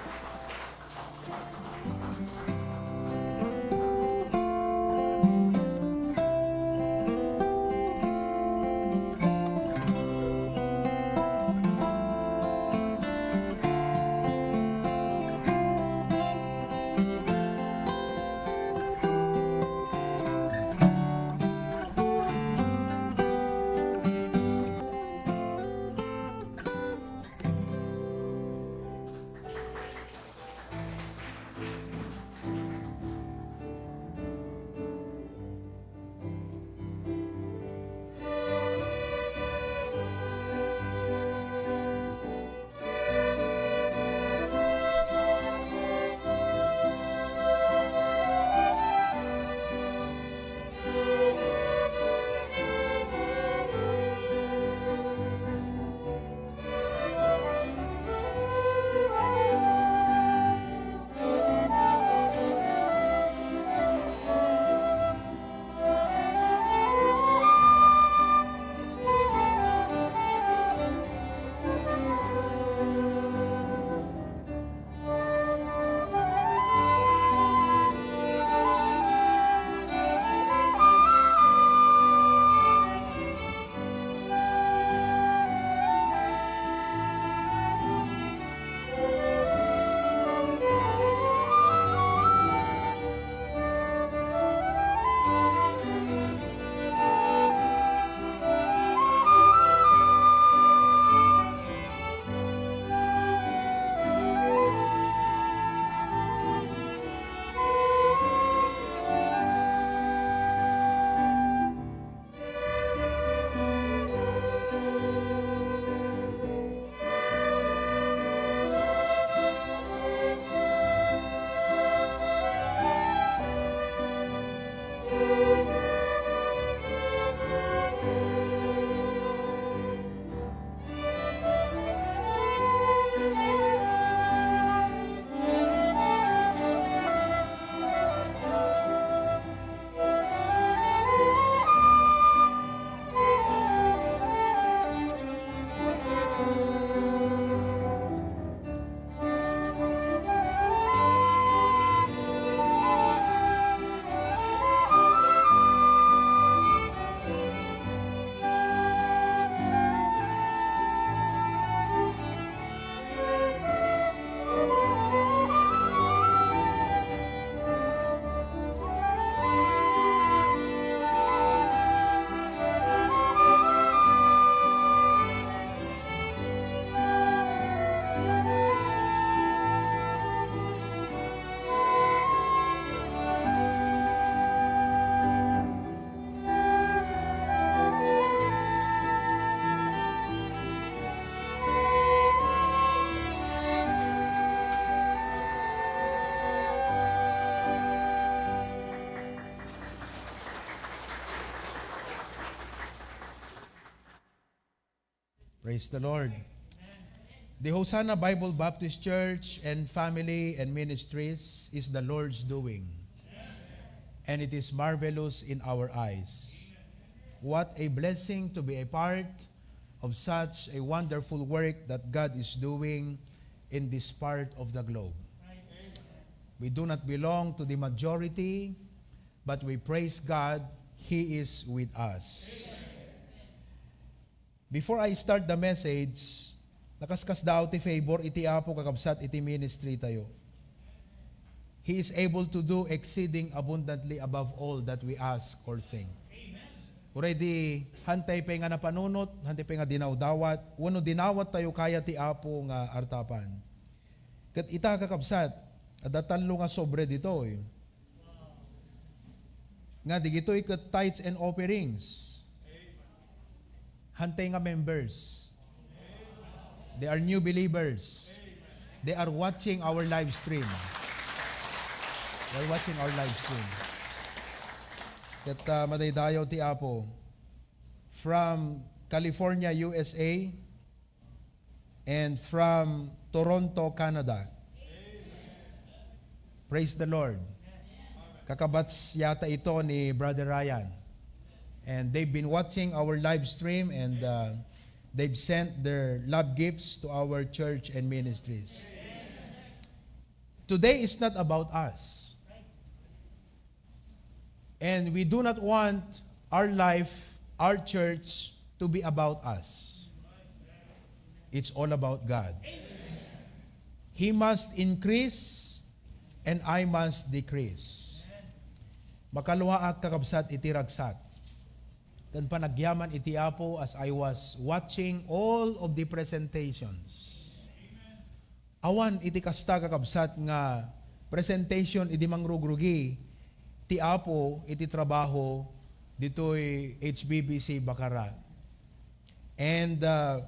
Praise the Lord. The Hosanna Bible Baptist Church and Family and Ministries is the Lord's doing, and it is marvelous in our eyes. What a blessing to be a part of such a wonderful work that God is doing in this part of the globe. We do not belong to the majority, but we praise God, He is with us. Before I start the message, nakaskasdaaw ti favor iti Apo, kakabsat, iti ministry tayo. He is able to do exceeding abundantly above all that we ask or think. Uray di, hantay pay nga napanunot, hantay pay nga dinawdawat, wenno dinawat tayo kaya ti Apo nga artapan. Ket ita, kakabsat, adda tallo nga sobre ditoy. Nga digitoy ket tithes and offerings. Hantay nga members. They are new believers. They are watching our live stream. They are watching our live stream. Ket, ah, madaydayaw ti Apo. From California, U S A, and from Toronto, Canada. Praise the Lord. Kakabats yata ito ni Brother Ryan. And they've been watching our live stream and, uh, they've sent their love gifts to our church and ministries. Today is not about us. And we do not want our life, our church, to be about us. It's all about God. He must increase and I must decrease. Makaluaak, kakabsat, iti ragsak ken panagyaman iti Apo as I was watching all of the presentations. Awan iti kasta, kakabsat, nga presentation idi mangrugrugi ti Apo iti trabaho ditoy H B B C Bacara. And, uh,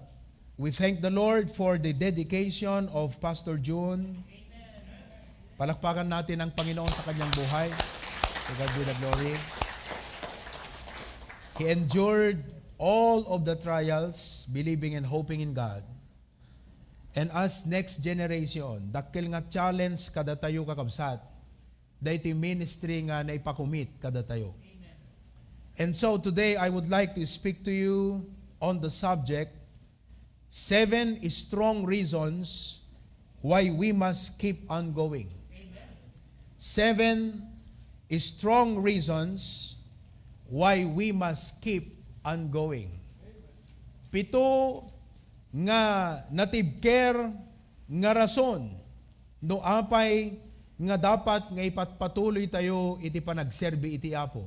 we thank the Lord for the dedication of Pastor June. Palakpakan natin ang Panginoon sa kanyang buhay. To God be the glory. He endured all of the trials, believing and hoping in God. And as next generation, dakkel nga challenge kadatayo, kakabsat, daytoy ministry nga naipakumit kadatayo. And so today, I would like to speak to you on the subject, seven strong reasons why we must keep on going. Seven strong reasons why we must keep on going. Pito nga natibker nga rason no apay nga dapat nga ipatpatuloy tayo iti panagserbi iti Apo.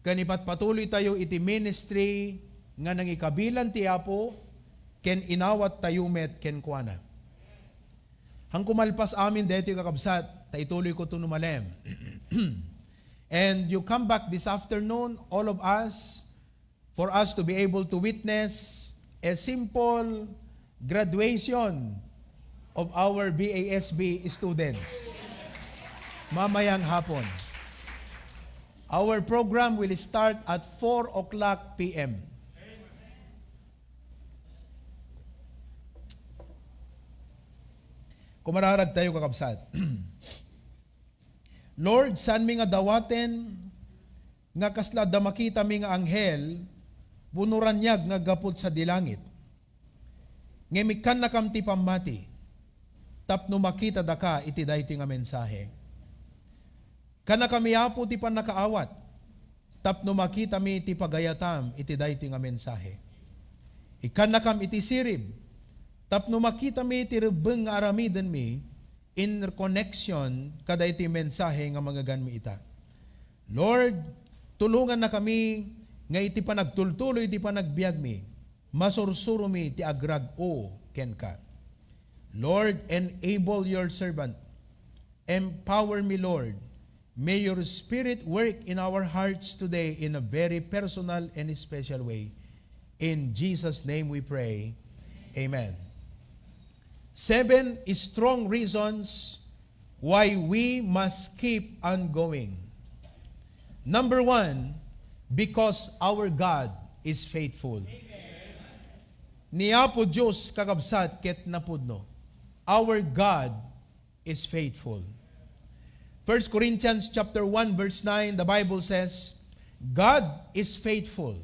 Ken ipatpatuloy tayo iti ministry nga nangikabilan ti Apo ken inawat tayo met kenkuana. Haan kumalpas amin daytoy, kakabsat, ta ituloy ko to no malem. And you come back this afternoon, all of us, for us to be able to witness a simple graduation of our B A S B students mamayang hapon. Our program will start at four o'clock P M. Kumararag tayo, kakabsat. Lord, saanmi nga dawaten nga kasla adda makitami nga anghel wenno raniag nga aggapu sadi langit. Ngem ikkannakam ti pammati tapno makitadaka iti daytoy nga mensahe. Kannakami, Apo, ti pannakaawat tapno makitami ti pagayatam iti daytoy nga mensahe. Ikkannakam iti sirib tapno makitami ti rebbeng nga aramidenmi in connection kadaytoy mensahe nga mangngeganmi ita. Lord, tulongannakami nga iti panagtultuloy iti panagbiagmi, masursuromi ti agrag-o kenka. Lord, enable your servant. Empower me, Lord. May your Spirit work in our hearts today in a very personal and special way. In Jesus' name we pray. Amen. Seven strong reasons why we must keep on going. Number one, because our God is faithful. Ni Apo Dios, kakabsat, ket napudno. Our God is faithful. First Corinthians chapter one, verse nine, the Bible says, "God is faithful,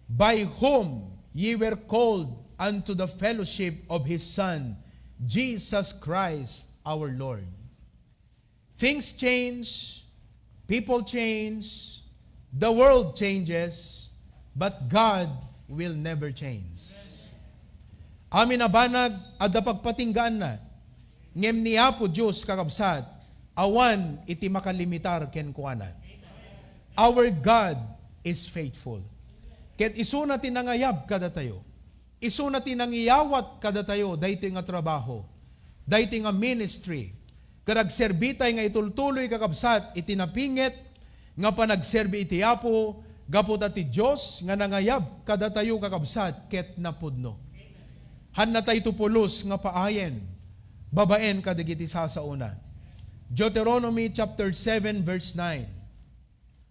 by whom ye were called unto the fellowship of his Son, Jesus Christ our Lord." Things change, people change, the world changes, but God will never change. Amin a banag, adda pagpatinggaanna, ngem ni Apo Dios, kakabsat, awan iti makalimitar kenkuana. Our God is faithful. Ket isuna ti nangayab kadatayo. Isuna ti nangiyawat kadatayo daytoy nga trabaho, daytoy nga ministry. Ket agserbitay nga itultuloy, kakabsat, iti napinget nga panagserbi iti Apo, gapu ta ti Dios nga nangayab kadatayo, kakabsat, ket napudno. Hannatayto pulos nga paayen babaen kadagiti sasaona. Deuteronomy chapter seven, verse nine.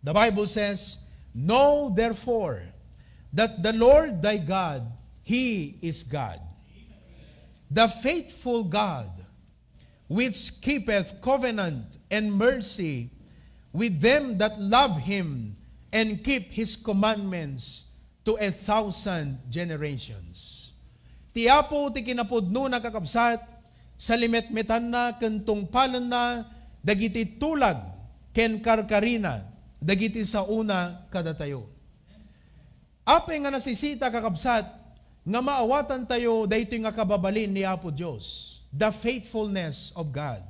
The Bible says, "Know therefore that the Lord thy God, he is God, the faithful God, which keepeth covenant and mercy with them that love him and keep his commandments to a thousand generations." Ti Apo ti kinapudnona, kakabsat, salimetmetanna ken tungpalenna dagiti tulag ken karkarina dagiti saona kadatayo. Apay nga nasisita, kakabsat, nga maawatantayo daytoy nga kababalin ni Apo Dios, the faithfulness of God?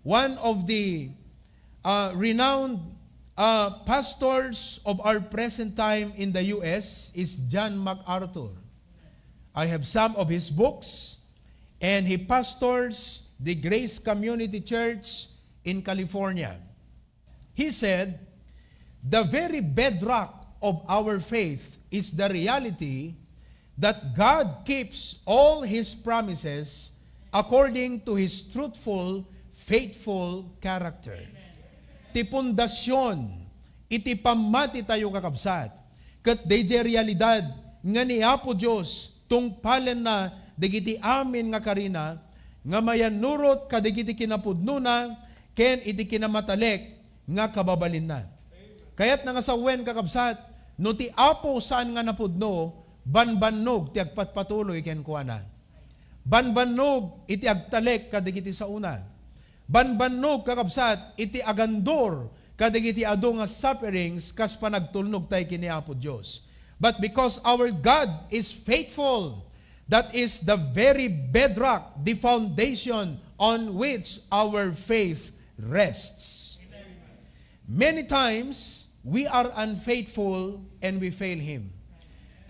One of the, uh, renowned, uh, pastors of our present time in the U S is John MacArthur. I have some of his books, and he pastors the Grace Community Church in California. He said, "The very bedrock of our faith is the reality that God keeps all His promises according to His truthful, faithful character." Ti pundasyon iti pammatitayo, kakabsat, ket daydiay realidad nga ni Apo Dios tungpalenna dagiti amin nga karina nga mayannurot kadagiti kinapudnona ken iti kinamatalek nga kababalinna. Kayatna nga sawen, kakabsat, no ti Apo saan nga napudno, banbannog ti agpatpatuloy kenkuana. Banbannog iti agtalek kadagiti saona. Banbannog, kakabsat, iti agandur kadagiti adu nga sufferings kas panagtulnog tay ken ni Apo Dios. But because our God is faithful, that is the very bedrock, the foundation on which our faith rests. Many times, we are unfaithful and we fail Him.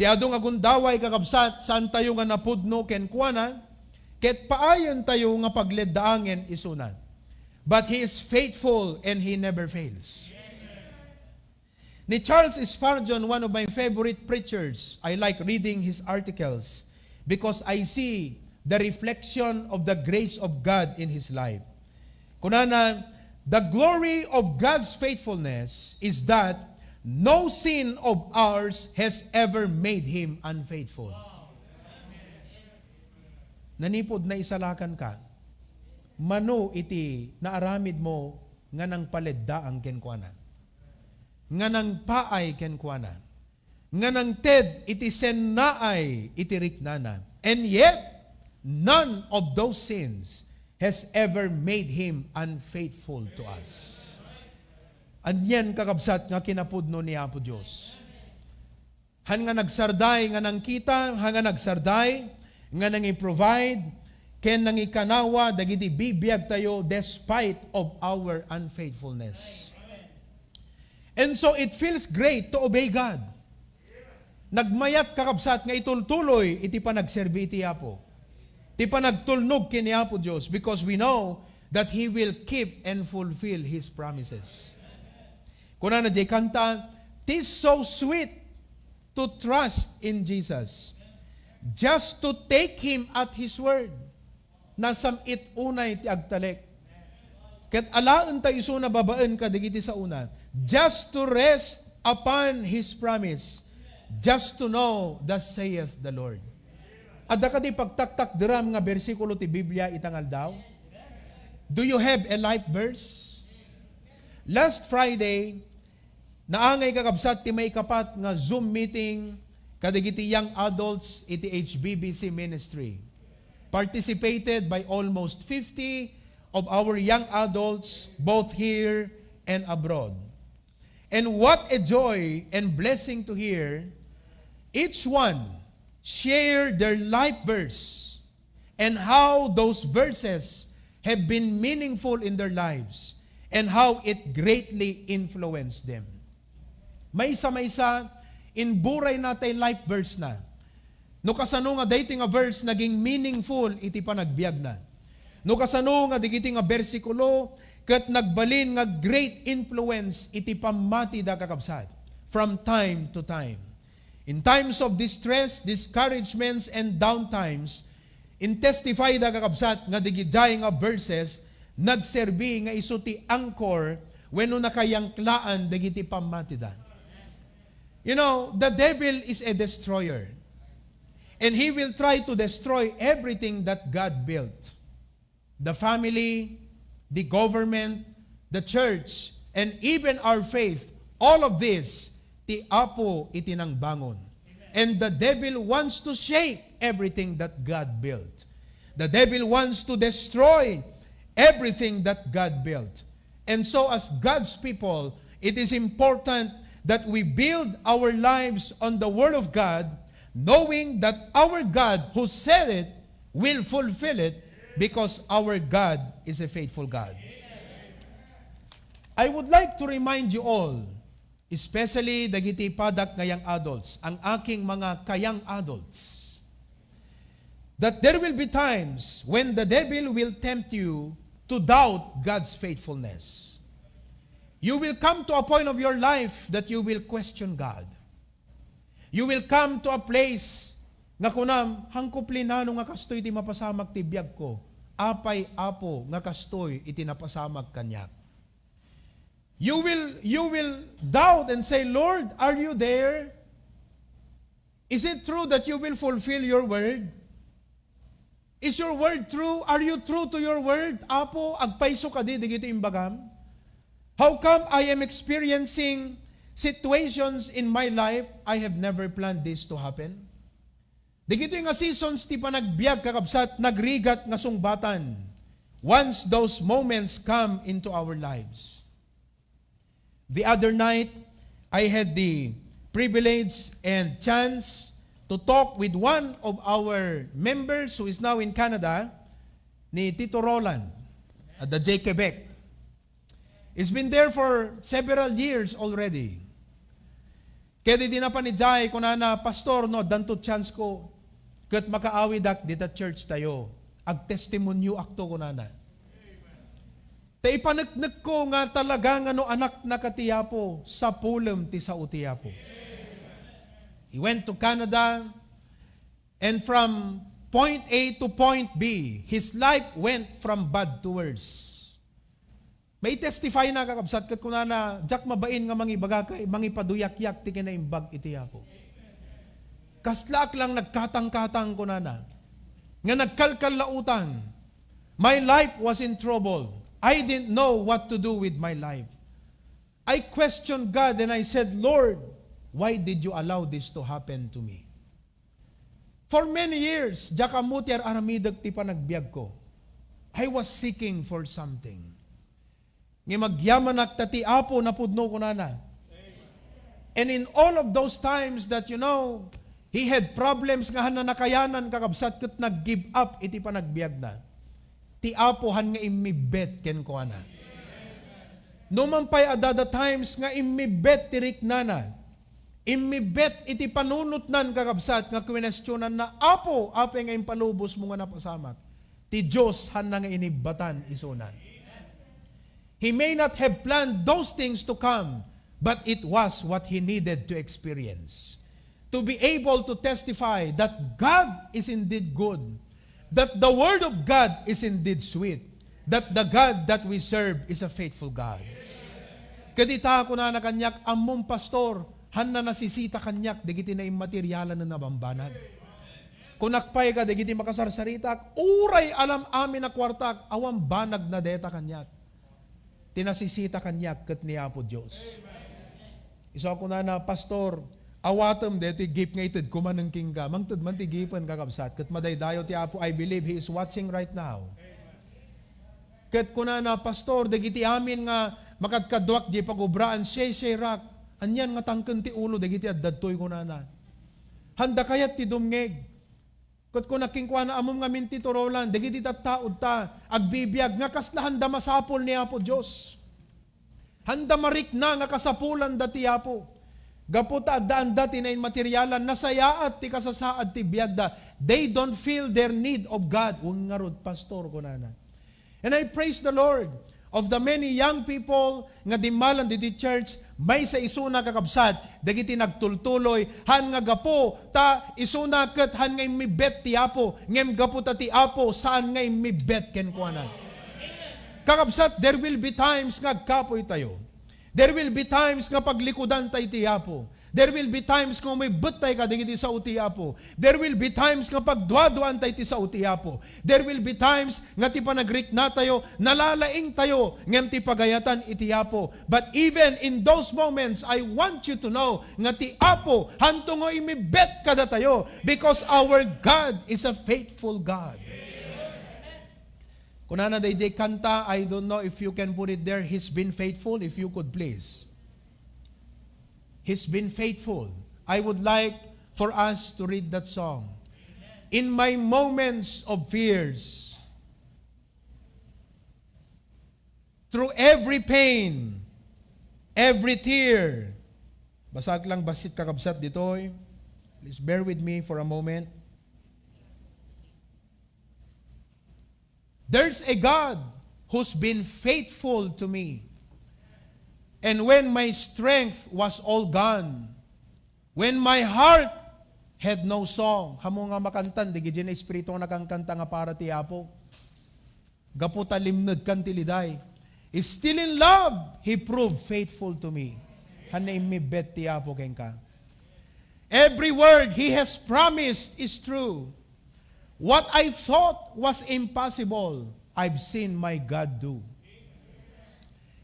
Ti adu nga gundaway, kakabsat, saantayo nga napudno kenkuana, ket paayentayo nga pagleddaangen isuna. But He is faithful and He never fails. Ni Charles Spurgeon, one of my favorite preachers, I like reading his articles because I see the reflection of the grace of God in his life. Kunana, "The glory of God's faithfulness is that no sin of ours has ever made Him unfaithful." Nanipod naisalakanka, mano iti naaramidmo nga nangpaleddaang kenkuana, nga nangpaay kenkuana, nga nangted iti sennaay iti riknana. And yet, none of those sins has ever made Him unfaithful to us. Anian, kakabsat, nga kinapudno ni Apo Dios? Han nga nagsarday nga nangkita, han nga nagsarday nga nangi-provide, ken nangikanawa dagiti bibiagtayo despite of our unfaithfulness. And so it feels great to obey God. Nagmayat, kakabsat, nga itultuloy iti panagserbi iti Apo, ti panagtulnog ken ni Apo Dios, because we know that He will keep and fulfill His promises. Kunana diay kanta, "'Tis so sweet to trust in Jesus, just to take Him at His word." Nasam-it unay ti agtalek. Ket alaentayo isuna babaen kadagiti saona, just to rest upon His promise, just to know, "Thus saith the Lord." Adda kadi pagtaktakderam nga bersikulo ti Biblia ita nga aldaw? Do you have a life verse? Last Friday, naangay, kakabsat, ti maikapat nga Zoom meeting kadagiti young adults iti H B B C ministry, participated by almost fifty of our young adults, both here and abroad. And what a joy and blessing to hear each one share their life verse and how those verses have been meaningful in their lives and how it greatly influenced them. Maysa-maysa, inburay na tay life verse na. No kasano nga daytoy nga verse naging meaningful iti panagbiagna. No kasano nga dagiti nga bersikulo ket nagbalin nga great influence iti pammatida, kakabsat, from time to time. In times of distress, discouragements, and downtimes, intestify da, kakabsat, nga digidiay nga verses nagserbi nga isu ti anchor wenno nakayangklaan dagiti pammatida. You know, the devil is a destroyer. And he will try to destroy everything that God built. The family, the government, the church, and even our faith, all of this, ti Apo iti nangbangon. And the devil wants to shake everything that God built. The devil wants to destroy everything that God built. And so, as God's people, it is important that we build our lives on the Word of God, knowing that our God who said it will fulfill it, because our God is a faithful God. I would like to remind you all, especially dagiti padak nga young adults, ang aking mga kayang adults, that there will be times when the devil will tempt you to doubt God's faithfulness. You will come to a point of your life that you will question God. You will come to a place nga kunam, "Hangko plinano nga kastoy ti mapasamak ti biagko. Apay, Apo, nga kastoy iti napasamak kaniak?" You will, you will doubt and say, "Lord, are you there? Is it true that you will fulfill your word? Is your word true? Are you true to your word? Apo, agpayso kadi dagiti imbagam? How come I am experiencing situations in my life I have never planned this to happen?" Dagitoy nga seasons ti panagbiag, kakabsat, nagrigat nga sungbatan once those moments come into our lives. The other night, I had the privilege and chance to talk with one of our members who is now in Canada, ni Tito Roland, at the J Quebec. He's been there for several years already. Ket idi napan idiay, kunana, "Pastor, no addanto chance ko, ket makaawidak dita church tayo, agtestimonyoakto," kunana. Ta ipaneknekko nga talaga nga no anaknaka ti Apo, sapulem ti sao ti Apo. He went to Canada, and from point A to point B, his life went from bad to worse. Maitestify na, kakabsat, ket kunana, "Diak mabain nga mangibaga kay mangipaduyakyat ti kinaimbag iti Apo. Kaslaak lang nagkatangkatang," kunana, nga nagkalkallautang. "My life was in trouble. I didn't know what to do with my life. I questioned God and I said, 'Lord, why did you allow this to happen to me?'" For many years, diak ammo ti ar-aramidek ti panagbiagko. I was seeking for something. Ngem agyamanak ta ti Apo napudno, kunana. And in all of those times that, you know, he had problems nga han na nakayanan, kakabsat, ket nag-give up iti panagbiagna, ti Apo han nga immibbet kenkuana. No man pay adda times nga immibbet ti riknana, immibbet iti panunotnan, kakabsat, nga kuestionanna, "Apo, apay nga impalubosmo nga napasamak?" Ti Dios hanna nga inibbatan isuna. He may not have planned those things to come, but it was what he needed to experience. To be able to testify that God is indeed good, that the Word of God is indeed sweet, that the God that we serve is a faithful God. Ket ita, kunana kaniak, "Ammom, Pastor, hanna nasisita kaniak dagiti naimmaterialan a bambanag." Kunak pay kadagiti makasarsaritak, uray alam amin a kuartak, awan banagna dayta kaniak. Ti nasisita kaniak ket ni Apo Dios. Isu a kunana, "Pastor, awatem daytoy gift nga itedko manen kenka." Mangted man ti gipen, kakabsat, ket madaydayaw ti Apo. I believe He is watching right now. Ket kunana, "Pastor, dagiti amin nga makadkaduak diay pagubraan, sesserak. Anian nga tangken ti ulo dagiti adda ditoy," kunana. Handa kayat ti dumngeg. Ket kuna kenkuana, "Ammom ngamin ti turolan, dagiti tattaod ta agbibiag nga kasla handa masapul ni Apo Dios. Handa marikna nga kasapulanda ti Apo. Gapu ta addaanda ti nainmaterialan, nasayaat ti kasasaad ti biagda. They don't feel their need of God." Wen ngarud, pastor, kunana. And I praise the Lord of the many young people nga dimmalan ditoy church, maysa isuna, kakabsat, dagiti nagtultuloy, han nga gapu ta isuna ket han nga immibbet ti Apo, ngem gapu ta ti Apo saan nga immibbet kenkuana. Kakabsat, there will be times nga agkapuy tayo. There will be times nga paglikudan tayo ti Apo. There will be times nga umibbet tayo kadagiti sao ti Apo. There will be times nga pagduaduan tayo ti sao ti Apo. There will be times nga ti panagrikna tayo, nalalaing tayo, ngem ti pagayatan iti Apo. But even in those moments, I want you to know nga ti Apo, hanto nga imibbet kadatayo, because our God is a faithful God. Kunana daydiay kanta, I don't know if you can put it there, "He's been faithful," if you could please. "He's been faithful." I would like for us to read that song. "In my moments of fears, through every pain, every tear." Basaak lang bassit, kakabsat, ditoy. Please bear with me for a moment. "There's a God who's been faithful to me. And when my strength was all gone, when my heart had no song," Ammom nga makantan, dagiti naespiritu nga nakankanta nga para ti Apo. Gapu ta limnedkan ti liday. "Still in love, He proved faithful to me." Hanna immibbet ti Apo kenka. "Every word He has promised is true. What I thought was impossible, I've seen my God do.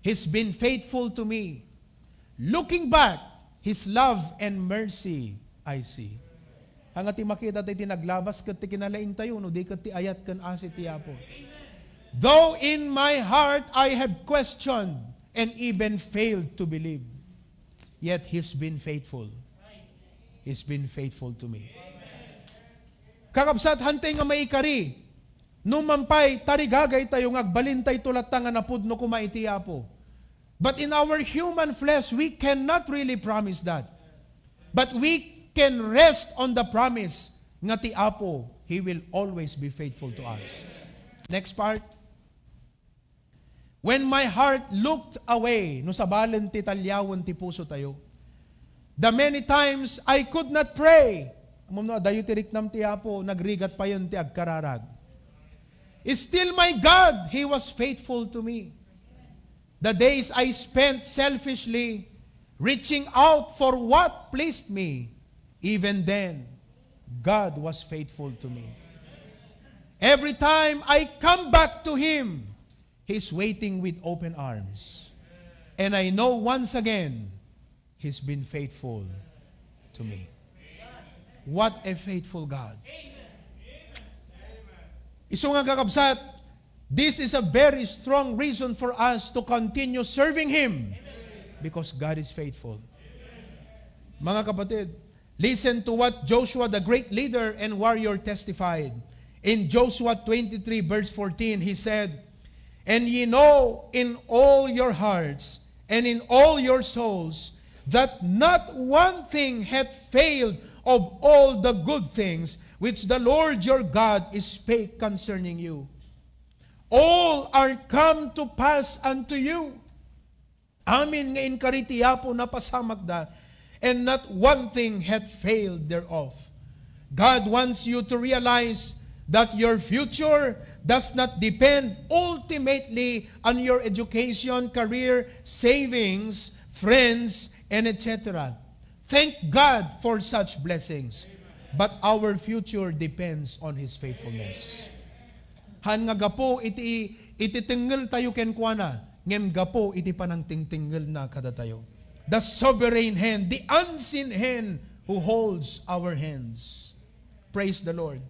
He's been faithful to me. Looking back, His love and mercy I see." Ania ti makita tayo ti naglabas ket ti kinalaing tayo, no di ket ti ayat ken asi ti Apo. "Though in my heart I have questioned and even failed to believe, yet He's been faithful. He's been faithful to me." Kakabsat, hantay nga maikari, no man pay tarigagay tayo nga agbalin tayo latta nga napudno koma iti Apo. But in our human flesh, we cannot really promise that. But we can rest on the promise nga ti Apo, He will always be faithful to us. Next part. "When my heart looked away," no sabalen ti taliawen ti puso tayo. "The many times I could not pray." Ammom no, adayo ti riknam ti Apo, nagrigat payen ti agkararag. "Still my God, He was faithful to me. The days I spent selfishly reaching out for what pleased me, even then, God was faithful to me. Every time I come back to Him, He's waiting with open arms. And I know once again, He's been faithful to me." What a faithful God. Isu nga, kakabsat, this is a very strong reason for us to continue serving Him, because God is faithful. Mga kapatid, listen to what Joshua, the great leader and warrior, testified. In Joshua twenty-three, verse fourteen, he said, "And ye know in all your hearts and in all your souls that not one thing hath failed of all the good things which the Lord your God spake concerning you. All are come to pass unto you." Amin nga inkari ti Apo napasamakda, and not one thing hath failed thereof. God wants you to realize that your future does not depend ultimately on your education, career, savings, friends, and et cetera. Thank God for such blessings. But our future depends on His faithfulness. Han nga gapu iti, iti tengngeltayo kenkuana, ngem gapu iti panangtengtengngelna kadatayo. The sovereign hand, the unseen hand who holds our hands. Praise the Lord.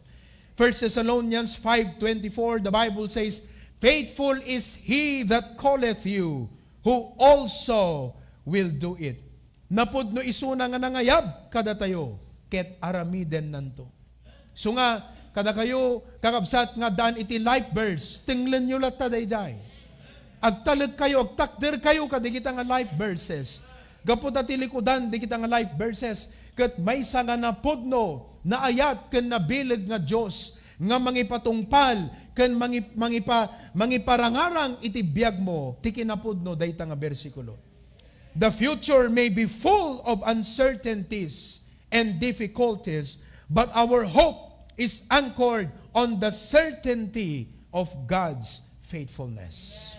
First Thessalonians five twenty-four, the Bible says, "Faithful is he that calleth you, who also will do it." Napudno isuna nga nangayab kadatayo, ket aramidennanto. So nga, kadakayo, kakabsat nga addaan iti life verse, tenglenyo latta daydiay. Agtalekkayo, agtakderkayo kadagita nga life verses. Gapu ta ti likudan dagita nga life verses, ket maysa nga napudno, naayat, ken nabileg nga Dios nga mangipatungpal ken mangi-, mangipa-, mangiparangarang iti biagmo ti kinapudno dayta nga bersikulo. The future may be full of uncertainties and difficulties, but our hope is anchored on the certainty of God's faithfulness.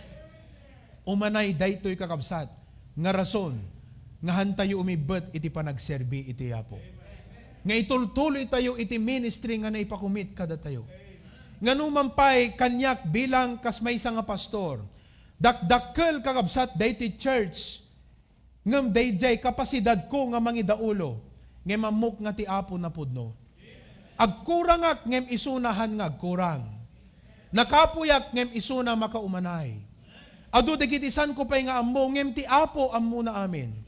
Umanay daytoy, kakabsat, nga rason nga hantayo umibbet iti panagserbi iti Apo. Nga itultuloy tayo iti ministry nga naipakumit kadatayo. Nga numan pay kaniak bilang kas maysa nga pastor, dakdakkel, kakabsat, daytoy church, ngem daydiay kapasidadko nga mangidaulo, ngem ammok nga ti Apo napudno. Agkurangak ngem isuna han nga agkurang. Nakapuyak ngem isuna makaumanay. Adu dagiti sanko pay nga ammo, ngem ti Apo ammona amin.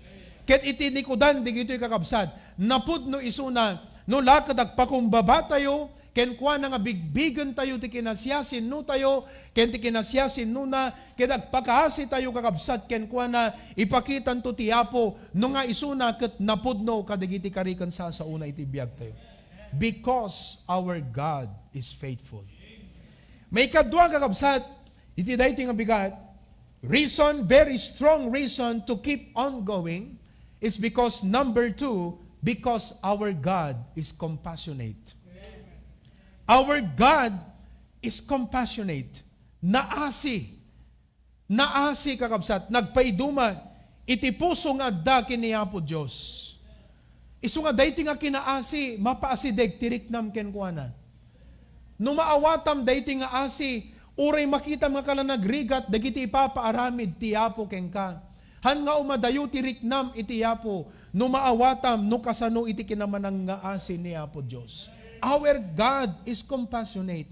Ket iti nikudan dagitoy, kakabsat, napudno isuna no la ket agpakumbabatayo kenkuana nga bigbigentayo ti kinasiasinnotayo ken ti kinasiasinnona, ket agpakaasitayo, kakabsat, kenkuana, ipakitanto ti Apo no nga isuna ket napudno kadagiti kari ken sasaona iti biagtayo. Because our God is faithful. Maikadua, kakabsat, iti daytoy nga bigat, reason, very strong reason to keep on going is because, number two, because our God is compassionate. Our God is compassionate. Naasi. Naasi, kakabsat, nagpaiduma iti puso nga adda ken ni Apo Dios. Isu nga daytoy nga kinaasi, mapaasideg ti riknam kenkuana. No maawatam daytoy nga asi, uray makitam nga kala nagrigat dagiti ipapaaramid ti Apo kenka. Han nga umadayo ti riknam iti Apo, no maawatam no kasano iti kinamanangngaasi ni Apo Dios. Our God is compassionate.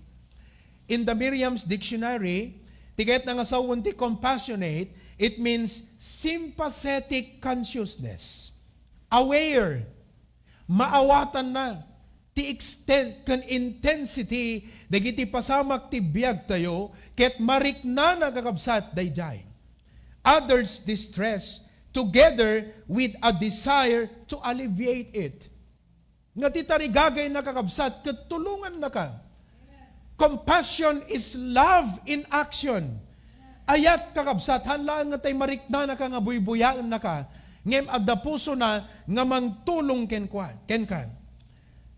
In the Merriam's Dictionary, ti kayatna nga sawen ti compassionate, it means sympathetic consciousness. Aware. Maawatanna ti extent ken intensity dagiti pasamak ti biagtayo, ket mariknana, kakabsat, daydiay. Others' distress together with a desire to alleviate it. Nga ti tarigagayna, kakabsat, ket tulongannaka. Compassion is love in action. Ayat, kakabsat, han laeng nga tay mariknanaka nga buybuyaennaka, ngem adda pusona nga mangtulong kenkua-, kenka.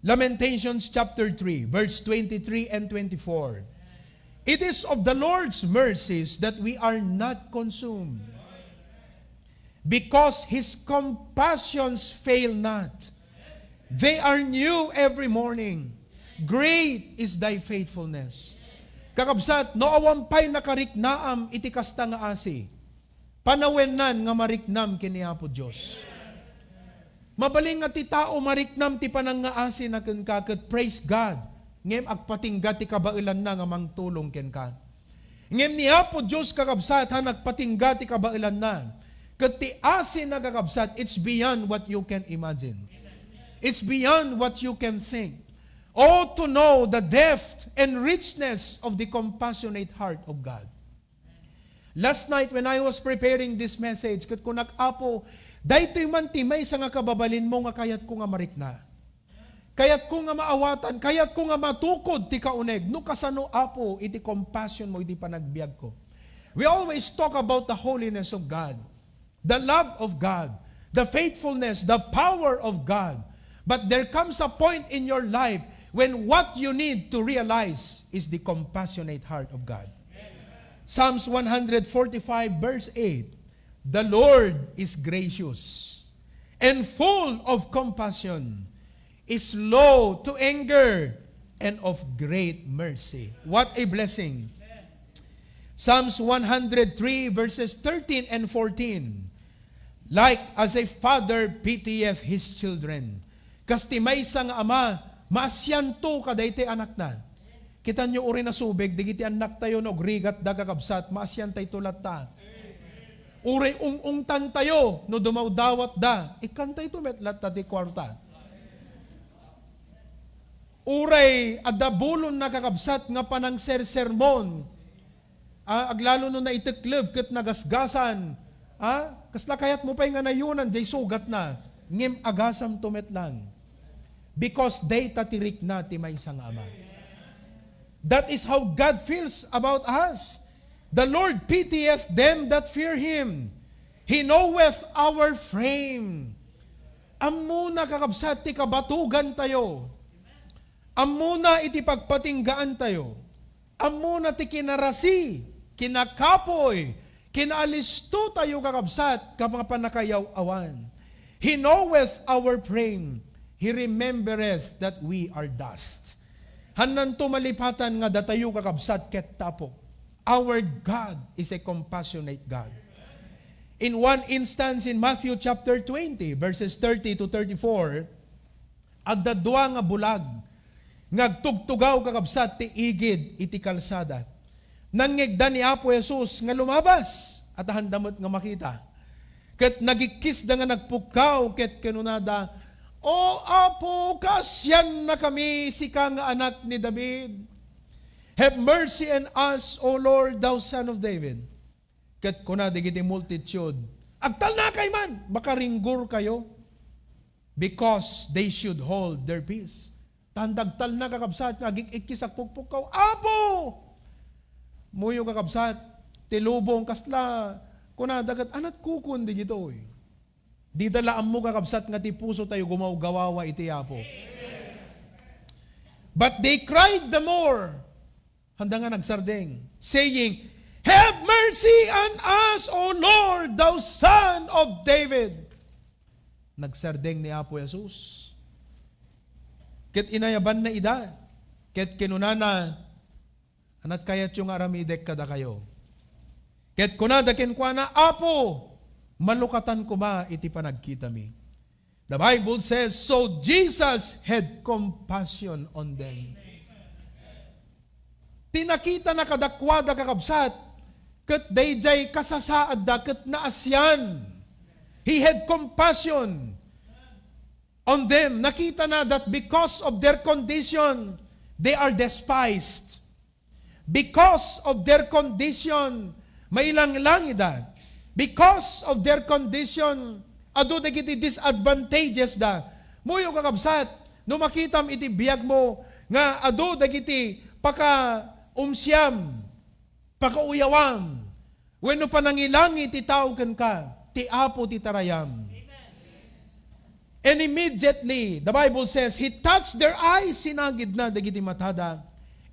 Lamentations chapter three, verse twenty-three and twenty-four. "It is of the Lord's mercies that we are not consumed, because his compassions fail not. They are new every morning. Great is thy faithfulness." Kakabsat, no awan pay nakariknaam iti kasta nga asi, panawennan nga mariknam ken ni Apo Dios. Mabalin nga ti tao mariknam ti panangngaasina kenka, ket praise God, ngem agpatingga ti kabaelanna nga mangtulong kenka. Ngem ni Apo Dios, kakabsat, han agpatingga ti kabaelanna, ket ti asina, kakabsat, it's beyond what you can imagine. It's beyond what you can think. Oh, to know the depth and richness of the compassionate heart of God. Last night when I was preparing this message, ket kunak, "Apo, daytoy man ti maysa nga kababalinmo nga kayatko nga marikna. Kayatko nga maawatan, kayatko nga matukod ti kauneg. No kasano, Apo, iti compassion mo iti panagbiagko?" We always talk about the holiness of God, the love of God, the faithfulness, the power of God. But there comes a point in your life when what you need to realize is the compassionate heart of God. Psalms one hundred forty-five, verse eight, "The Lord is gracious and full of compassion. slow to anger, and of great mercy. What a blessing. Psalms one hundred three, verses thirteen and fourteen. "Like as a father pitieth his children." Kas ti maysa nga ama, maasianto kadaytoy anakna. Kitanyo, uray nasubeg dagiti annaktayo no agrigatda, kakabsat, maasiantayto latta. Uray ung-ungtantayo no dumawdawatda, ikkantayto met latta ti kuarta. Uray adda bulonna, kakabsat, nga panangsersermon, ah, aglalo no naitekleb ket nagasgasan, ah, kasla kayatmo pay nga nayonan jay sugatna, ngem agasamto met lang. Because dayta ti rikna ti maysa nga ama. That is how God feels about us. "The Lord pitieth them that fear Him. He knoweth our frame." Ammona, kakabsat, ti kabatugantayo. Ammona iti pagpatinggaantayo. Ammona ti kinarasi, kinakapoy, kinaalistotayo, kakabsat, nga pannakayaw-awan. "He knoweth our frame. He remembereth that we are dust." Hannanto malipatan nga datayo, kakabsat, ket tapo. Our God is a compassionate God. In one instance in Matthew chapter twenty, verses thirty to thirty-four, adda dua nga bulag nga agtugtugaw, kakabsat, ti igid iti kalsada. Nangngegda ni Apo Jesus nga lumabas, ta haanda met nga makita. Ket nagikkisda nga nagpukkaw ket kinunada, "O Apo, kaasiannakami, sika nga Anak ni David. Have mercy on us, O Lord, thou Son of David." Ket kuna dagiti multitude, "Agtalnakay man, makaringgorkayo." Because they should hold their peace. Tan dagtalna, kakabsat, nga agik-ikkis, agpukpukkaw, "Apo!" Muyo, kakabsat, ti lubong kasla, kunada ket, "Anat kukun digitoy." Dida la ammo, kakabsat, nga ti pusotayo gumawgawawa iti Apo. But they cried the more. Haanda nga nagsardeng, saying, "Have mercy on us, O Lord, thou Son of David." Nagsardeng ni Apo Jesus. Ket inayabanna ida. Ket kinunana, "Anat kayatyo nga aramidek kadakayo?" Ket kunada kenkuana, "Apo, malukatan koma iti panagkitami." The Bible says, "So Jesus had compassion on them." Ti nakitana kadakuada, kakabsat, ket daydiay kasasaadda ket naasian. He had compassion on them. Nakitana that because of their condition, they are despised. Because of their condition, mailanglangida. Because of their condition, adu dagiti disadvantages da. Muyo, kakabsat, no makitam iti biagmo nga adu dagiti pakaumsiam, pakauyawam, wenno panangilangi ti tao kenka, ti Apo ti tarayam. And immediately, the Bible says, "He touched their eyes," sinagidna dagiti matada,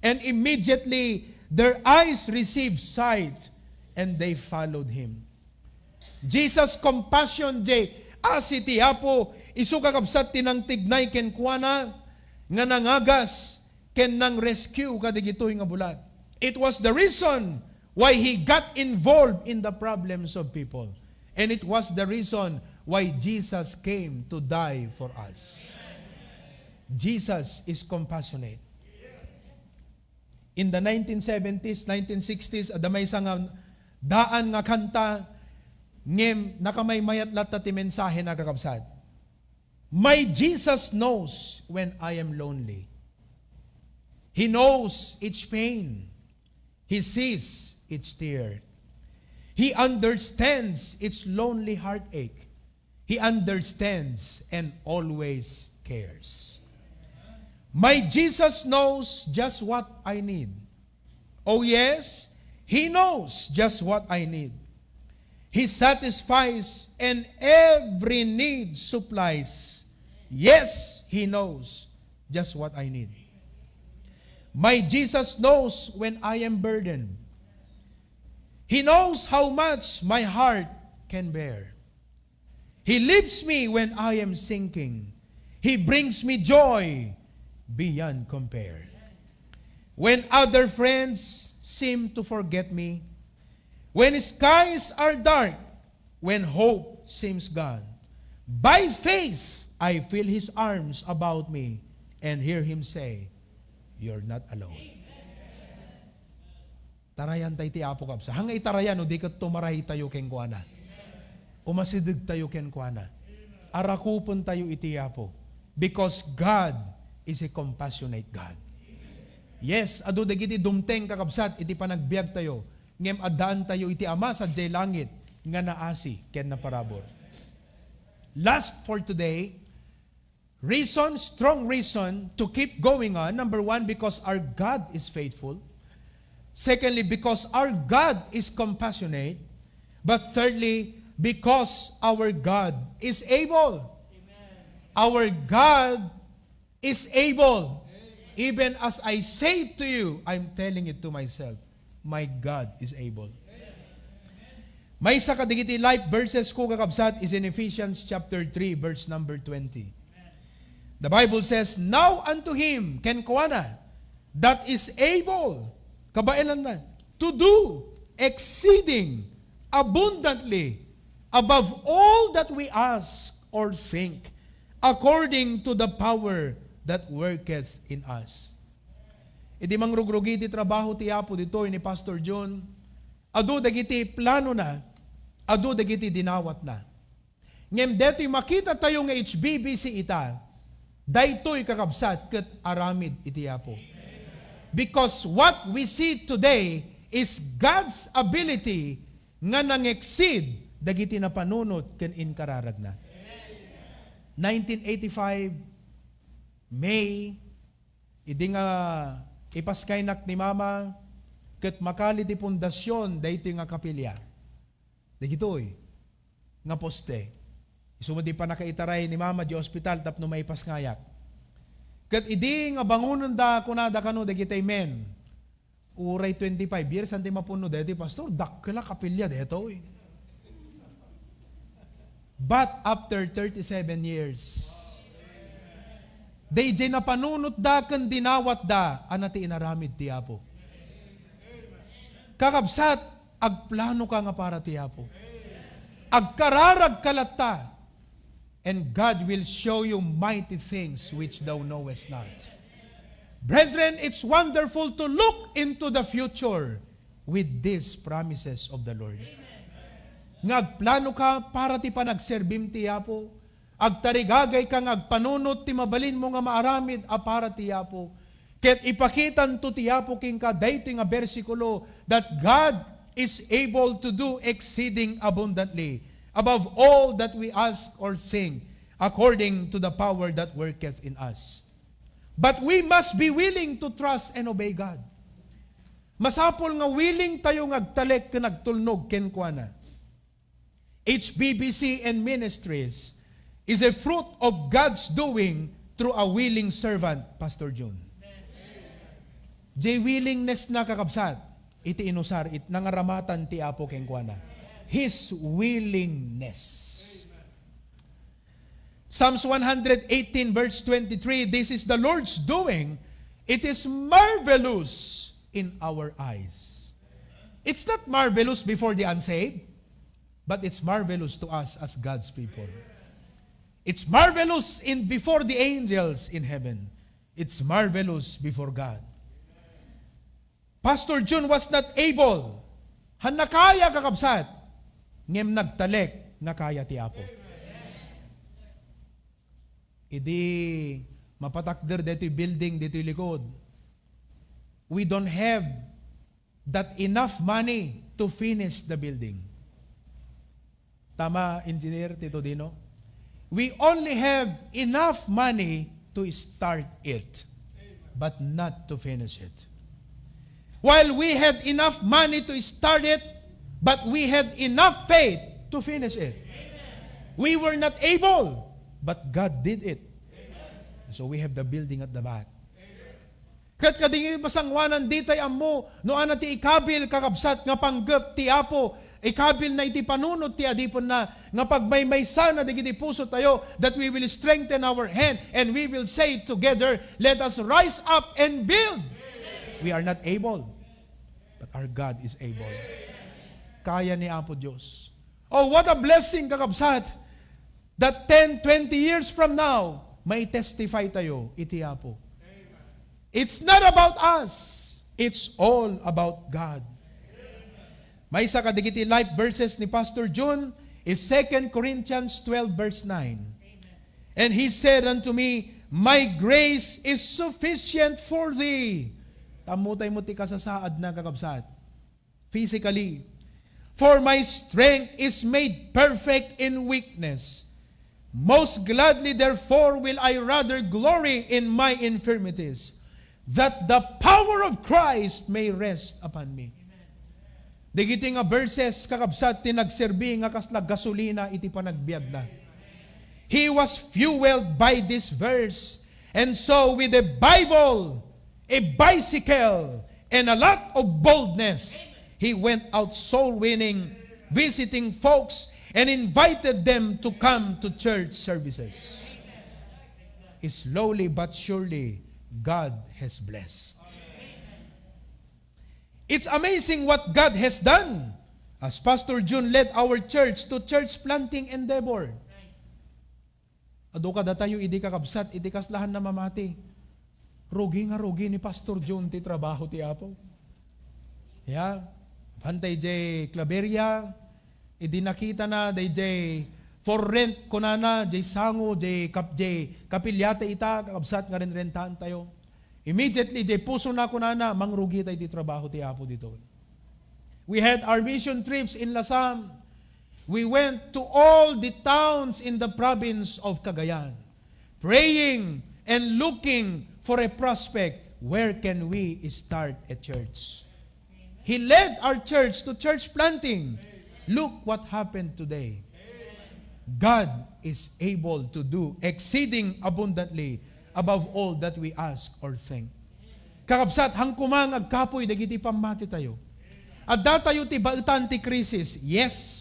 "and immediately their eyes received sight, and they followed him." Jesus' compassion, jay asi ti Apo, isu, kakabsat, ti nangtignay kenkuana nga nangagas ken nang-rescue kadagitoy nga bulag. It was the reason why he got involved in the problems of people. And it was the reason why Jesus came to die for us. Jesus is compassionate. In the nineteen seventies, nineteen sixties, adda maysa nga daan nga kanta, ngem nakamaymayat latta ti mensahena, kakabsat. "My Jesus knows when I am lonely. He knows each pain. He sees each tear. He understands each lonely heartache. He understands and always cares. My Jesus knows just what I need. Oh yes, He knows just what I need. He satisfies and every need supplies. Yes, He knows just what I need. My Jesus knows when I am burdened. He knows how much my heart can bear. He lifts me when I am sinking. He brings me joy beyond compare. When other friends seem to forget me, when skies are dark, when hope seems gone, by faith I feel His arms about me and hear Him say, "You're not alone." Tarayan tayo ti Apo, kabsa. Hanga itarayan no di ket tumaray tayo kenkuana. Umasideg tayo kenkuana. Arakupen tayo iti Apo. Because God is a compassionate God. Yes, adu dagiti dumteng, kakabsat, iti panagbiag tayo. Ngem addaan tayo iti Ama sadiay langit nga naasi ken naparabur. Last for today, reason, strong reason to keep going on. Number one, because our God is faithful. Secondly, because our God is compassionate. But thirdly, because our God is able. Our God is able. Even as I say it to you, I'm telling it to myself. My God is able. Maysa kadagiti life verses ko, kakabsat, is in Ephesians chapter three, verse number twenty. The Bible says, "Now unto him," kenkuana, "that is able," kabaelanna, "to do exceeding abundantly above all that we ask or think, according to the power that worketh in us." Idi mangrugrugi ti trabaho ti Apo ditoy ni Pastor John, adu dagiti planona, adu dagiti dinawatna. Ngem detoy makita tayo nga H B B C ita, daytoy, kakabsat, ket aramid iti Apo. Because what we see today is God's ability nga nang-exceed dagiti napanunot ken inkararagna. Nineteen eighty-five, May, idi nga ipaskaynak ni Mama, ket makali ti pundasyon daytoy nga kapilya. Dagitoy nga poste. Isu met di pannakaitaray ni Mama di ospital tapno maipaskaynak. Ket idi nga bangonenda, kunada kano dagiti men, "Uray twenty-five years, saan ti mapunno daytoy, Pastor? Dakkel a kapilya daytoy." But after thirty-seven years, daydiay napanunotda ken dinawatda, ania ti inaramid ti Apo. Kakabsat, agplano ka nga para ti Apo. Agkararag ka latta, and God will show you mighty things which thou knowest not. Brethren, it's wonderful to look into the future with these promises of the Lord. Nga agplano ka para ti panagserbim ti Apo, agtarigagay ka nga agpanunot ti mabalinmo nga maaramid a para ti Apo. Ket ipakitanto ti Apo kenka daytoy nga bersikulo, that God is able to do exceeding abundantly above all that we ask or think, according to the power that worketh in us. But we must be willing to trust and obey God. Masapul nga willing tayo nga agtalek ken agtulnog kenkuana. H B B C and ministries is a fruit of God's doing through a willing servant, Pastor Jun. Jay willingness na, kakabsat, iti inusar, it nangaramatan ti Apo kenkuana. His willingness. Psalms one hundred eighteen verse twenty-three, "This is the Lord's doing. It is marvelous in our eyes." It's not marvelous before the unsaved, but it's marvelous to us as God's people. It's marvelous in before the angels in heaven. It's marvelous before God. Pastor Jun was not able. Hanna kaya, kakabsat, ngem nagtalek nga kaya ti Apo. Idi mapatakder detoy building detoy likod, we don't have that enough money to finish the building. Tama, Engineer Tito Dino? We only have enough money to start it, but not to finish it. While we had enough money to start it, but we had enough faith to finish it. We were not able, but God did it. So we have the building at the back. Ket kadagiti masangoanan, ditay ammo no ania ti ikabil, kakabsat, nga panggep ti Apo, ikabilna iti panunot ti adipenna, nga pagmaymaysa na dagiti puso tayo, that we will strengthen our hand and we will say together, "Let us rise up and build." We are not able, but our God is able. Kaya ni Apo Dios. Oh, what a blessing, kakabsat, that ten, twenty years from now, may testify tayo iti Apo. It's not about us. It's all about God. Maysa kadagiti life verses ni Pastor Jun is Second Corinthians twelve verse nine. And he said unto me, "My grace is sufficient for thee." Ammotay mo ti kasasaadna, kakabsat. Physically. "For my strength is made perfect in weakness. Most gladly, therefore, will I rather glory in my infirmities, that the power of Christ may rest upon me." Dagiti nga verses, kakabsat, ti nagserbi nga kasla gasolina iti panagbiagna. He was fueled by this verse. And so, with a Bible, a bicycle, and a lot of boldness, he went out soul winning, visiting folks, and invited them to come to church services. Slowly but surely, God has blessed. It's amazing what God has done. As Pastor Jun led our church to church planting endeavor. Adu kadatayo idi, kakabsat, iti kaslahan na mamati. Rugi nga rugi ni Pastor Jun ti trabaho ti Apo. Ya, pantay jay Claveria, idi nakita na, day jay for rent, kunana, jay sango, jay kap-, jay kapilya ta ita, kakabsat, nga renrentahan tayo. Immediately, jay puso na, kunana, mangrugi tayo ti trabaho ti Apo dito. We had our mission trips in Lasam. We went to all the towns in the province of Cagayan, praying and looking for a prospect. Where can we start a church? He led our church to church planting. Look what happened today. God is able to do exceeding abundantly above all that we ask or think. Kakabsat, hangkuma nga agkapuy dagiti pammati tayo. Adda tayo ti baetan ti krisis. Yes.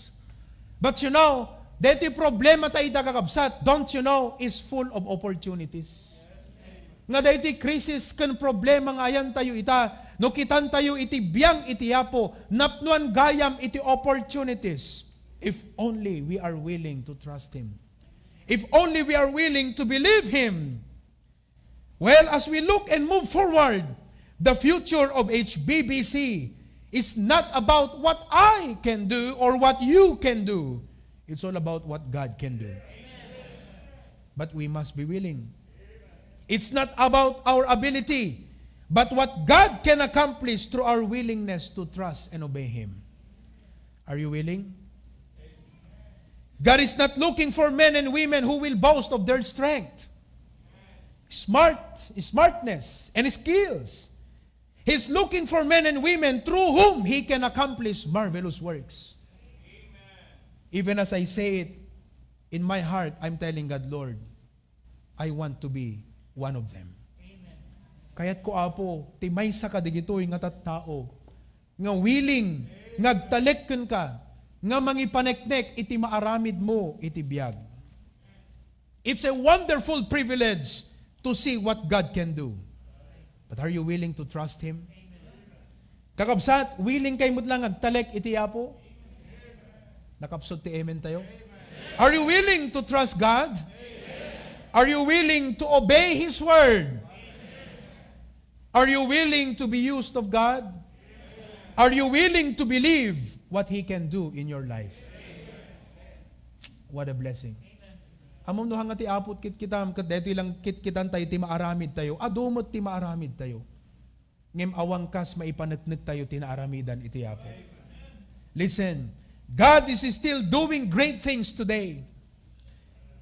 But you know, daytoy problema ta ita, kakabsat, don't you know, is full of opportunities. Nga daytoy krisis ken problema nga ayan tayo ita, no kitan tayo iti biang iti Apo, napnuan gayam iti opportunities. If only we are willing to trust Him. If only we are willing to believe Him. Well, as we look and move forward, the future of H B B C is not about what I can do or what you can do. It's all about what God can do. But we must be willing. It's not about our ability, but what God can accomplish through our willingness to trust and obey Him. Are you willing? God is not looking for men and women who will boast of their strength, smart, smartness, and skills. He's looking for men and women through whom He can accomplish marvelous works. Even as I say it, in my heart, I'm telling God, "Lord, I want to be one of them." Kayatko, Apo, ti maysa kadagitoy nga tattao nga willing nga agtalek kenka nga mangipaneknek iti maaramidmo iti biag. It's a wonderful privilege to see what God can do. But are you willing to trust Him? Kakabsat, willing kayo met lang agtalek iti Apo? Nakapsut ti amen tayo? Are you willing to trust God? Are you willing to obey His word? Are you willing to be used of God? Are you willing to believe what He can do in your life? What a blessing. Ammom no hanga ti Apo kitkitam, ket daytoy lang kitkitan tayo ti maaramid tayo. Adu met ti maaramid tayo. Ngem awan kas maipaneknek tayo ti naaramidan iti Apo. Listen, God is still doing great things today.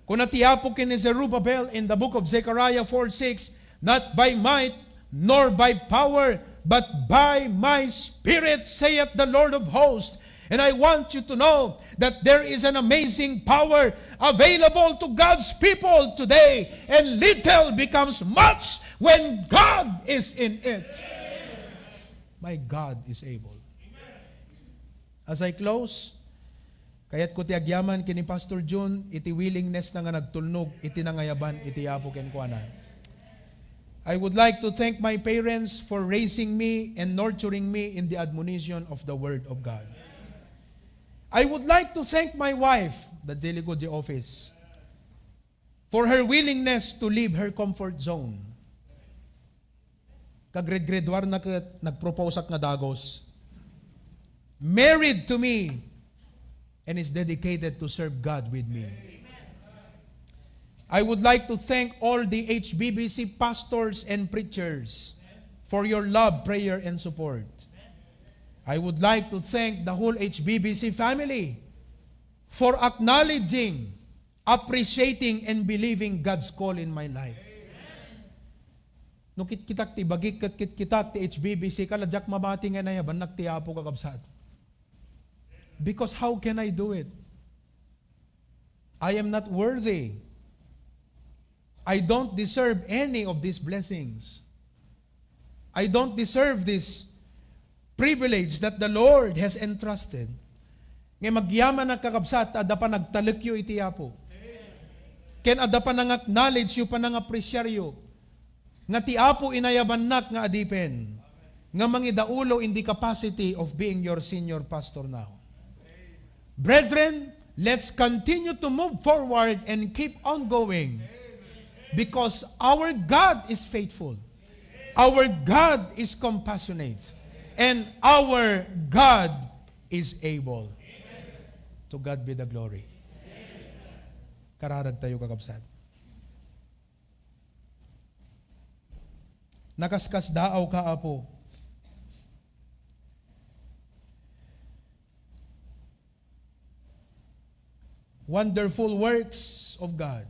Kuna ti Apo ken ni Zerubbabel in the book of Zechariah four six, "Not by might nor by power, but by my Spirit, saith the Lord of hosts." And I want you to know that there is an amazing power available to God's people today, and little becomes much when God is in it. My God is able. As I close, Kayatko ti agyaman ken ni Pastor Jun iti willingness na nga nagtulnog iti nangayaban iti Apo kenkuana. I would like to thank my parents for raising me and nurturing me in the admonition of the Word of God. I would like to thank my wife, the Jelly Good office, for her willingness to leave her comfort zone. Kagredgraduar na ket nagproposak nga dagos. Married to me and is dedicated to serve God with me. I would like to thank all the H B B C pastors and preachers for your love, prayer, and support. I would like to thank the whole H B B C family for acknowledging, appreciating, and believing God's call in my life. No kitkitak ti bagik ket kitkitak ti H B B C, kala diak mamati nga inayabannak ti Apo, kakabsat. Because how can I do it? I am not worthy. I don't deserve any of these blessings. I don't deserve this privilege that the Lord has entrusted. Nga agyaman, kakabsat, ta adda panagtalekyo iti Apo. Ken adda panang-acknowledge-yo, panangapresiaryo nga ti Apo inayabannak nga adipen nga mangidaulo in the capacity of being your senior pastor now. Brethren, let's continue to move forward and keep on going, because our God is faithful. Our God is compassionate. And our God is able. To God be the glory. Kararag tayo, kakabsat. Nakaskasdaaw ka, Apo. Wonderful works of God.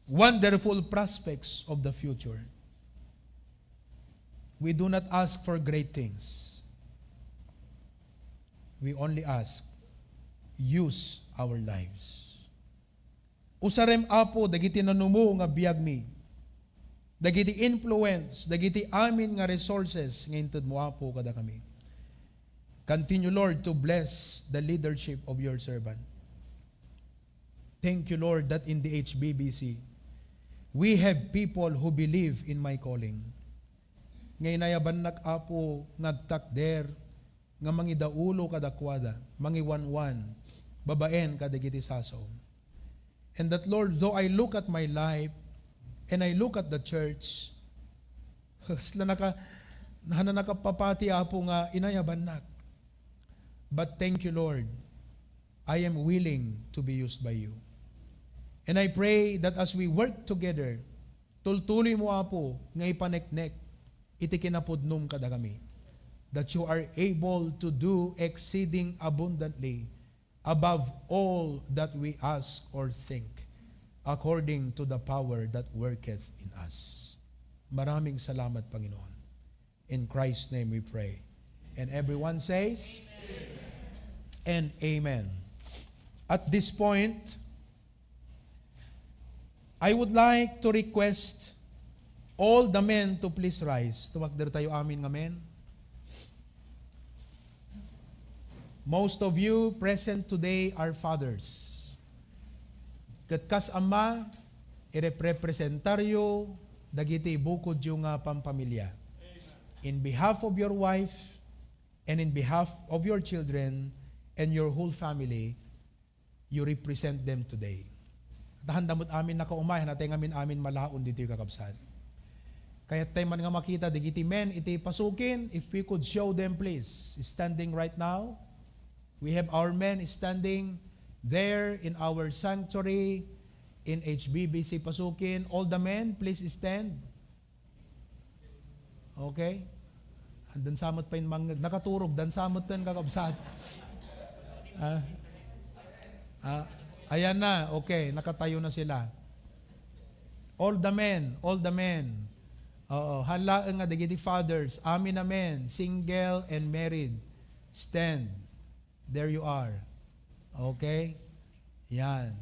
Wonderful prospects of the future. We do not ask for great things. We only ask, use our lives. Usarem, Apo, dagiti nanumo nga biagmi, dagiti influence, dagiti amin nga resources nga intedmo, Apo, kadakami. Continue, Lord, to bless the leadership of your servant. Thank you, Lord, that in the H B B C, we have people who believe in my calling. Nga inayabannak, Apo, nga agtakder, nga mangidaulo kadakuada, mangiwanwan, babaen kadagiti sasaom. And that, Lord, though I look at my life and I look at the church, sila naka-, naka-, nakapapati, Apo, nga inayabannak. But thank you, Lord. I am willing to be used by you. And I pray that as we work together, tultuloymo, Apo, nga ipaneknek iti kinapudnom kadakami, that you are able to do exceeding abundantly above all that we ask or think, according to the power that worketh in us. Maraming salamat, Panginoon. In Christ's name we pray. And everyone says, and amen. At this point, I would like to request all the men to please rise. Tumakder tayo amin nga men. Most of you present today are fathers. Ket kas ama, irepresentaryo dagiti bukodyo nga pampamilya. In behalf of your wife and in behalf of your children and your whole family, you represent them today. Tahanda met amin nakaumay, natay ngamin amin malaon ditoy, kakabsat. Kayat tay man nga makita dagiti men iti pasukin, if we could show them, please, standing right now. We have our men standing there in our sanctuary in H B B C Pasukin. All the men, please stand. Okay? Dansa met pay mangngeg. Nakaturog, dansa met ten, kakabsat. Ah. Ah, ayan na. Okay, nakatayo na sila. All the men, all the men. Oo, haan laeng nga dagiti fathers, amin a men, single and married. Stand. There you are. Okay? Yan.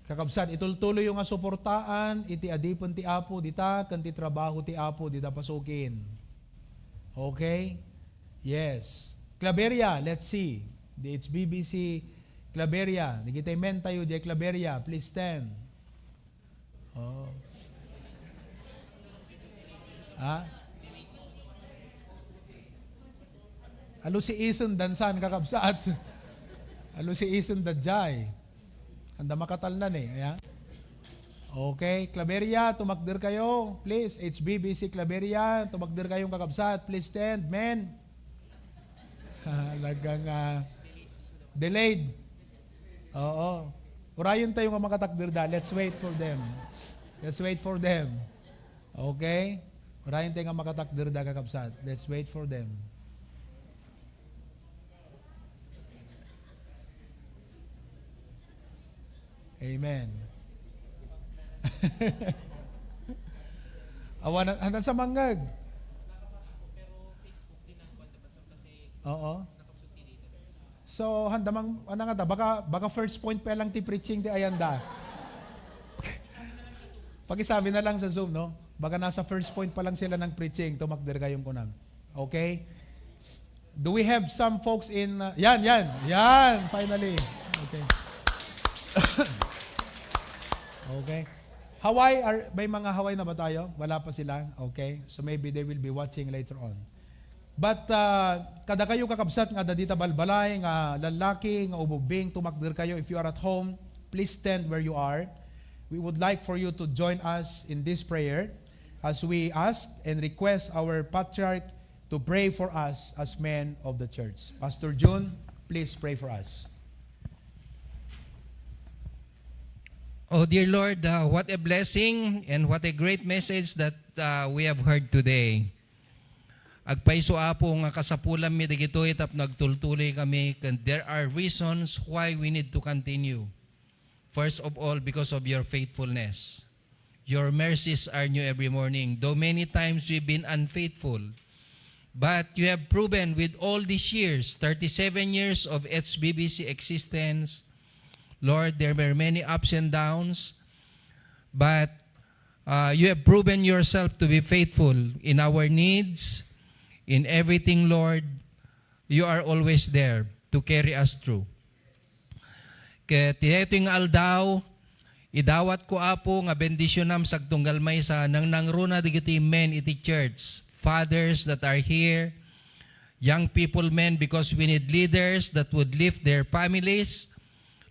Kakabsat, itultuloyyo nga suportaan iti adipen ti Apo dita ken ti trabaho ti Apo dita pasukin. Okay? Yes. Claveria, let's see. D H B B C Claveria. Dagiti men tayo, di Claveria, please stand. Oh. Ha? Alusiisen dansan, kakabsat. Alusiisen da jay. Anda makatalna ni, ya? Okay, Claveria, tumakder kayo. Please, H B B C Claveria, tumakder kayong kakabsat. Please stand, men. Talagang, ah, delayed. Oo. Urayon tayo nga makatakder da. Let's wait for them. Let's wait for them. Okay? Urayon tayo nga makatakder da, kakabsat. Let's wait for them. Amen. Awan, handa sa mangngeg. Oo. So, handa mang, ano nga da, baka, baka first point pa lang ti preaching ti ayanda. Pakisabi na lang sa Zoom, no? Baka nasa first point pa lang sila ng preaching, tumakder kayong kunam. Okay? Do we have some folks in, uh, yan, yan, yan, finally. Okay. Okay. Hawaii, are, may mga Hawaii na ba tayo? Wala pa sila? Okay. So maybe they will be watching later on. But, uh, kada kayo kakabsat nga adda dita balbalay, nga lallaki, nga ububing, tumakder kayo. If you are at home, please stand where you are. We would like for you to join us in this prayer as we ask and request our patriarch to pray for us as men of the church. Pastor Jun, please pray for us. Oh, dear Lord, uh, what a blessing and what a great message that uh, we have heard today. Agpayso, Apo, nga kasapulanmi dagitoy tapno agtultuloy kami, and there are reasons why we need to continue. First of all, because of your faithfulness. Your mercies are new every morning. Though many times we've been unfaithful, but you have proven with all these years, thirty-seven years of H B B C existence, Lord, there were many ups and downs, but uh, you have proven yourself to be faithful in our needs, in everything, Lord. You are always there to carry us through. Ket iti daytoy nga aldaw, idawatko, Apo, nga bendisionam sagtunggal maysa, nangnangruna dagiti men iti church, fathers that are here, young people, men, because we need leaders that would lift their families,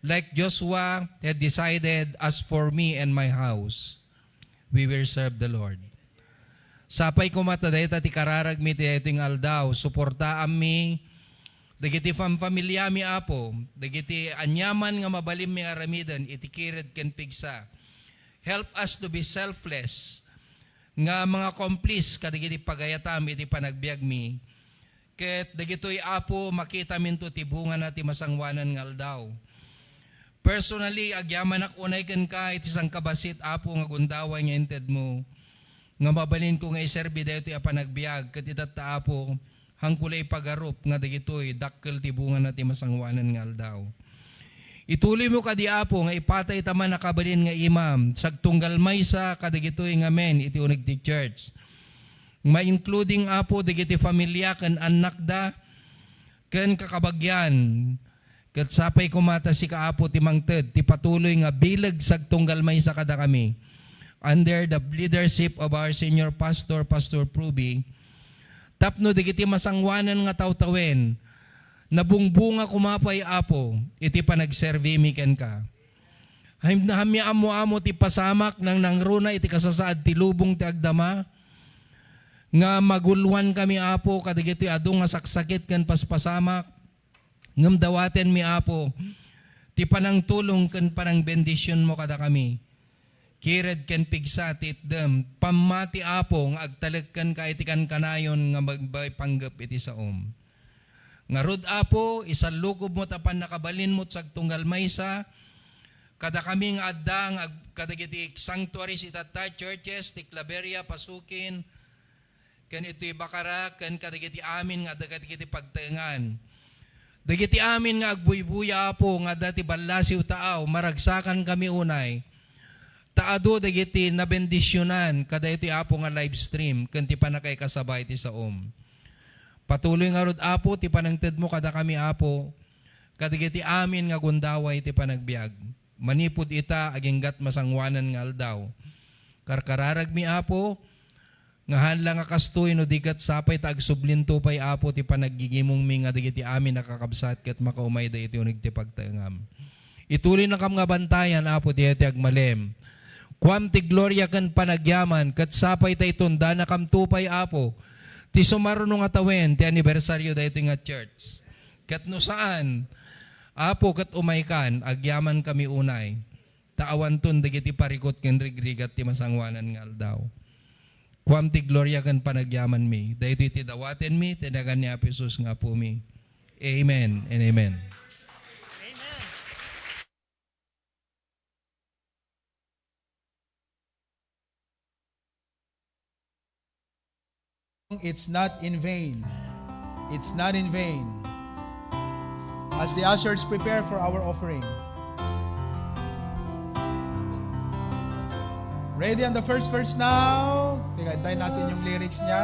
like Joshua had decided, "As for me and my house, we will serve the Lord." Sapay koma ta dayta ti kararagmi iti daytoy nga aldaw. Suportaammi dagiti famfamiliami, Apo, dagiti aniaman nga mabalinmi nga aramiden iti kired ken pigsa. Help us to be selfless nga mga komplis kadagiti pagayatam iti panagbiagmi. Ket dagitoy, Apo, makitaminto ti bungana ti masangoanan nga aldaw. Personally, agyamanak unay kenka iti sangkabassit, Apo, nga gundaway nga intedmo, nga mabalinko nga iserbi daytoy a panagbiag, ket itatta, Apo, haanko la ipagarup nga dagitoy dakkel ti bungana ti masangoanan nga aldaw. Ituloymo kadi, Apo, nga ipatayta man a kabalin nga imam, sagtunggal maysa kadagitoy ngamin iti uneg ti church. Ma-including, Apo, dagiti familia ken annakda ken kakabagian. Ket sapay koma ta sika, Apo, ti mangted ti patuloy nga bileg sagtunggal maysa kadakami under the leadership of our senior pastor, Pastor Pruby, tapno dagiti masangoanan nga tawtawen, nabungbunga koma pay, Apo, iti panagserbimi kenka. Ham-, hamya ammo-ammo ti pasamak nangnangruna iti kasasaad ti lubong ti agdama, nga magulluan kami, Apo, kadagitoy adu nga saksakit ken paspasamak, ngem dawatenmi, Apo, ti panangtulong ken panangbendisionmo kadakami. Kired ken pigsa ti itdem, pammati, Apo, nga agtalek kenka iti kankanayon nga magbaypanggep iti saom. Ngarud, Apo, isallukobmo ta pannakabalinmo ti sagtunggal maysa kadakami nga adda nga ag-, kadagiti sanctuaries itatta, churches, ti Claveria, Pasukin, ken itoy Bacara, ken kadagiti amin nga adda kadagiti pagtaengan. Dagiti amin nga agbuybuya, Apo, nga adda ti ballasiw taaw, maragsakankami unay ta adu dagiti nabendisionan kadaytoy, Apo, nga live stream ken ti pannakaikasaba iti saom. Patuloy ngarud, Apo, ti panangtedmo kadakami, Apo, kadagiti amin nga gundaway ti panagbiag. Manipud ita, aginggat masangoanan nga aldaw. Karkararagmi, Apo, nga haan la nga kastoy no di ket sapay ta agsublinto pay, Apo, ti panaggigimongmi nga dagiti amin a kakabsat ket makaumayda iti uneg ti pagtaengam. Ituloynakam nga bantayan, Apo, daytoy ti agmalem. Kuam ti gloria ken panagyaman, ket sapay ta itundanakamto pay, Apo, ti sumaruno nga tawen ti anibersaryo daytoy nga church. Ket no saan, Apo, ket umaykan, agyamankami unay, ta awanton dagiti parikut ken rigrigat ti masangoanan nga aldaw. Kuam ti gloria ken panagyamanmi. Daytoy ti dawatenmi, ti nagan ni Apo Jesus nga Apomi. Amen and amen. It's not in vain. It's not in vain. As the ushers prepare for our offering. Ready on the first verse now? Teka, hintayin natin yung lyrics niya.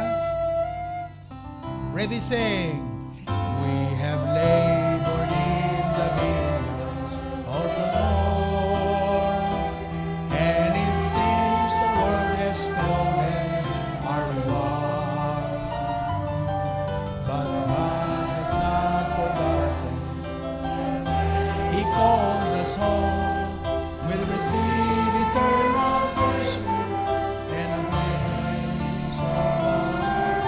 Ready, sing. We have labored in the vineyards of the Lord, and it seems the work has stolen our reward. But God has not forgotten. He calls us home. Will receive eternal worship and a place of our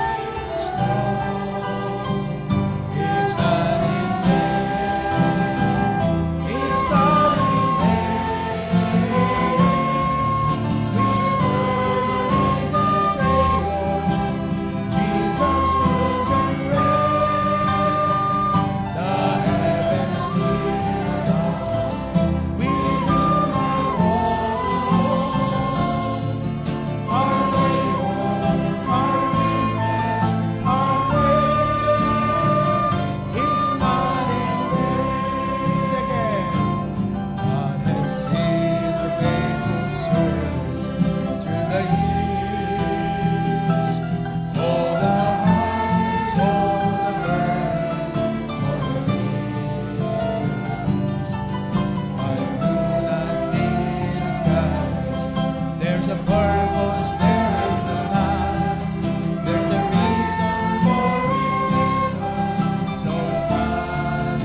strong. It's not in vain. It's not in vain. We serve a risen Savior. Jesus rules and reigns. The heavens give him glory. We do not want our labor, our witness, our praise. It's not in vain. Sing again. God has seen our faithful service through the years. Oh, the heart, oh, the burden for the years. I do not need a sky. There's a purpose, there is a plan. There's a reason for his season so fast.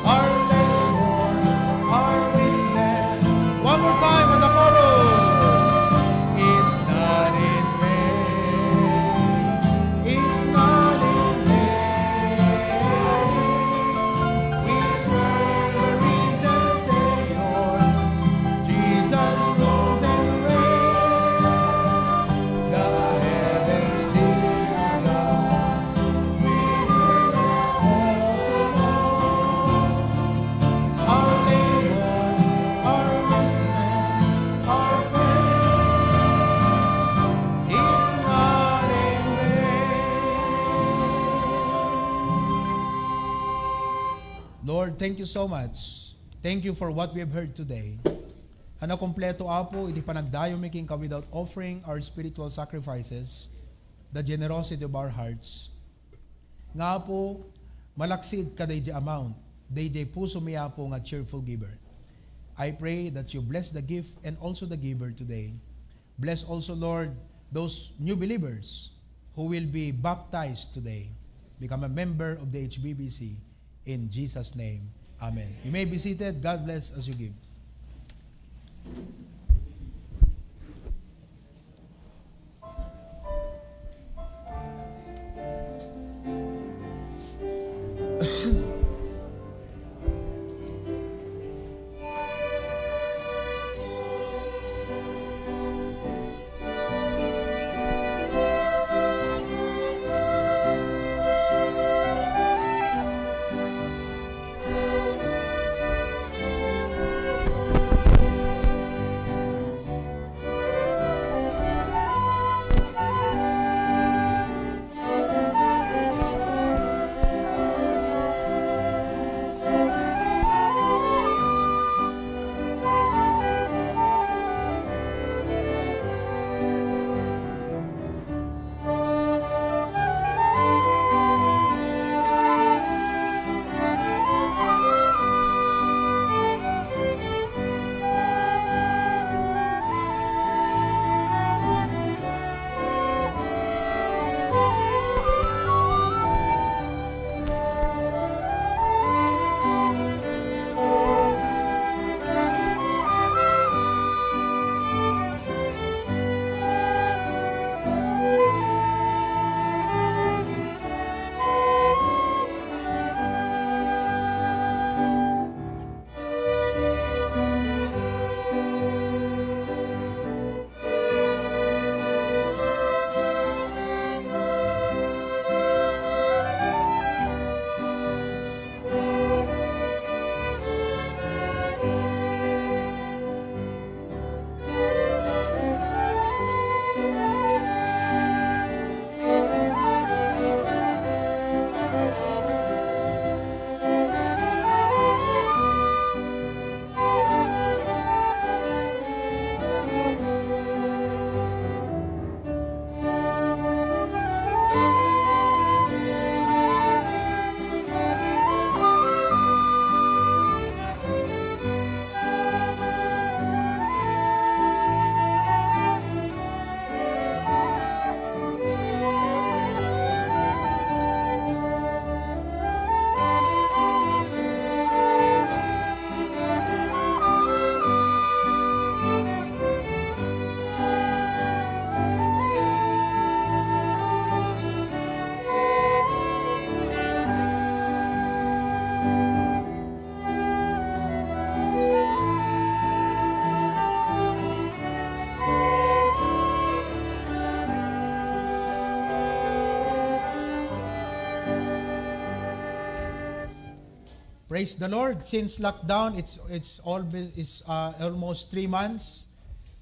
Our labor, our witness. One more time on the chorus. It's not in vain. It's not in vain. We serve a risen Savior. Jesus rose and reigned. The heavens give him glory. We do not want our labor, our witness, our faith. It's not in vain. Lord, thank you so much. Thank you for what we have heard today. Haan a kompleto, Apo, iti panagdayummi kenka without offering our spiritual sacrifices, the generosity of our hearts. Nga, Apo, malaksid kadaydi amount, daydi pusomi, Apo, nga cheerful giver. I pray that you bless the gift and also the giver today. Bless also, Lord, those new believers who will be baptized today. Become a member of the H B B C. In Jesus' name, amen. You may be seated. God bless as you give. Praise the Lord. Since lockdown, it's, it's always, it's, uh, almost three months.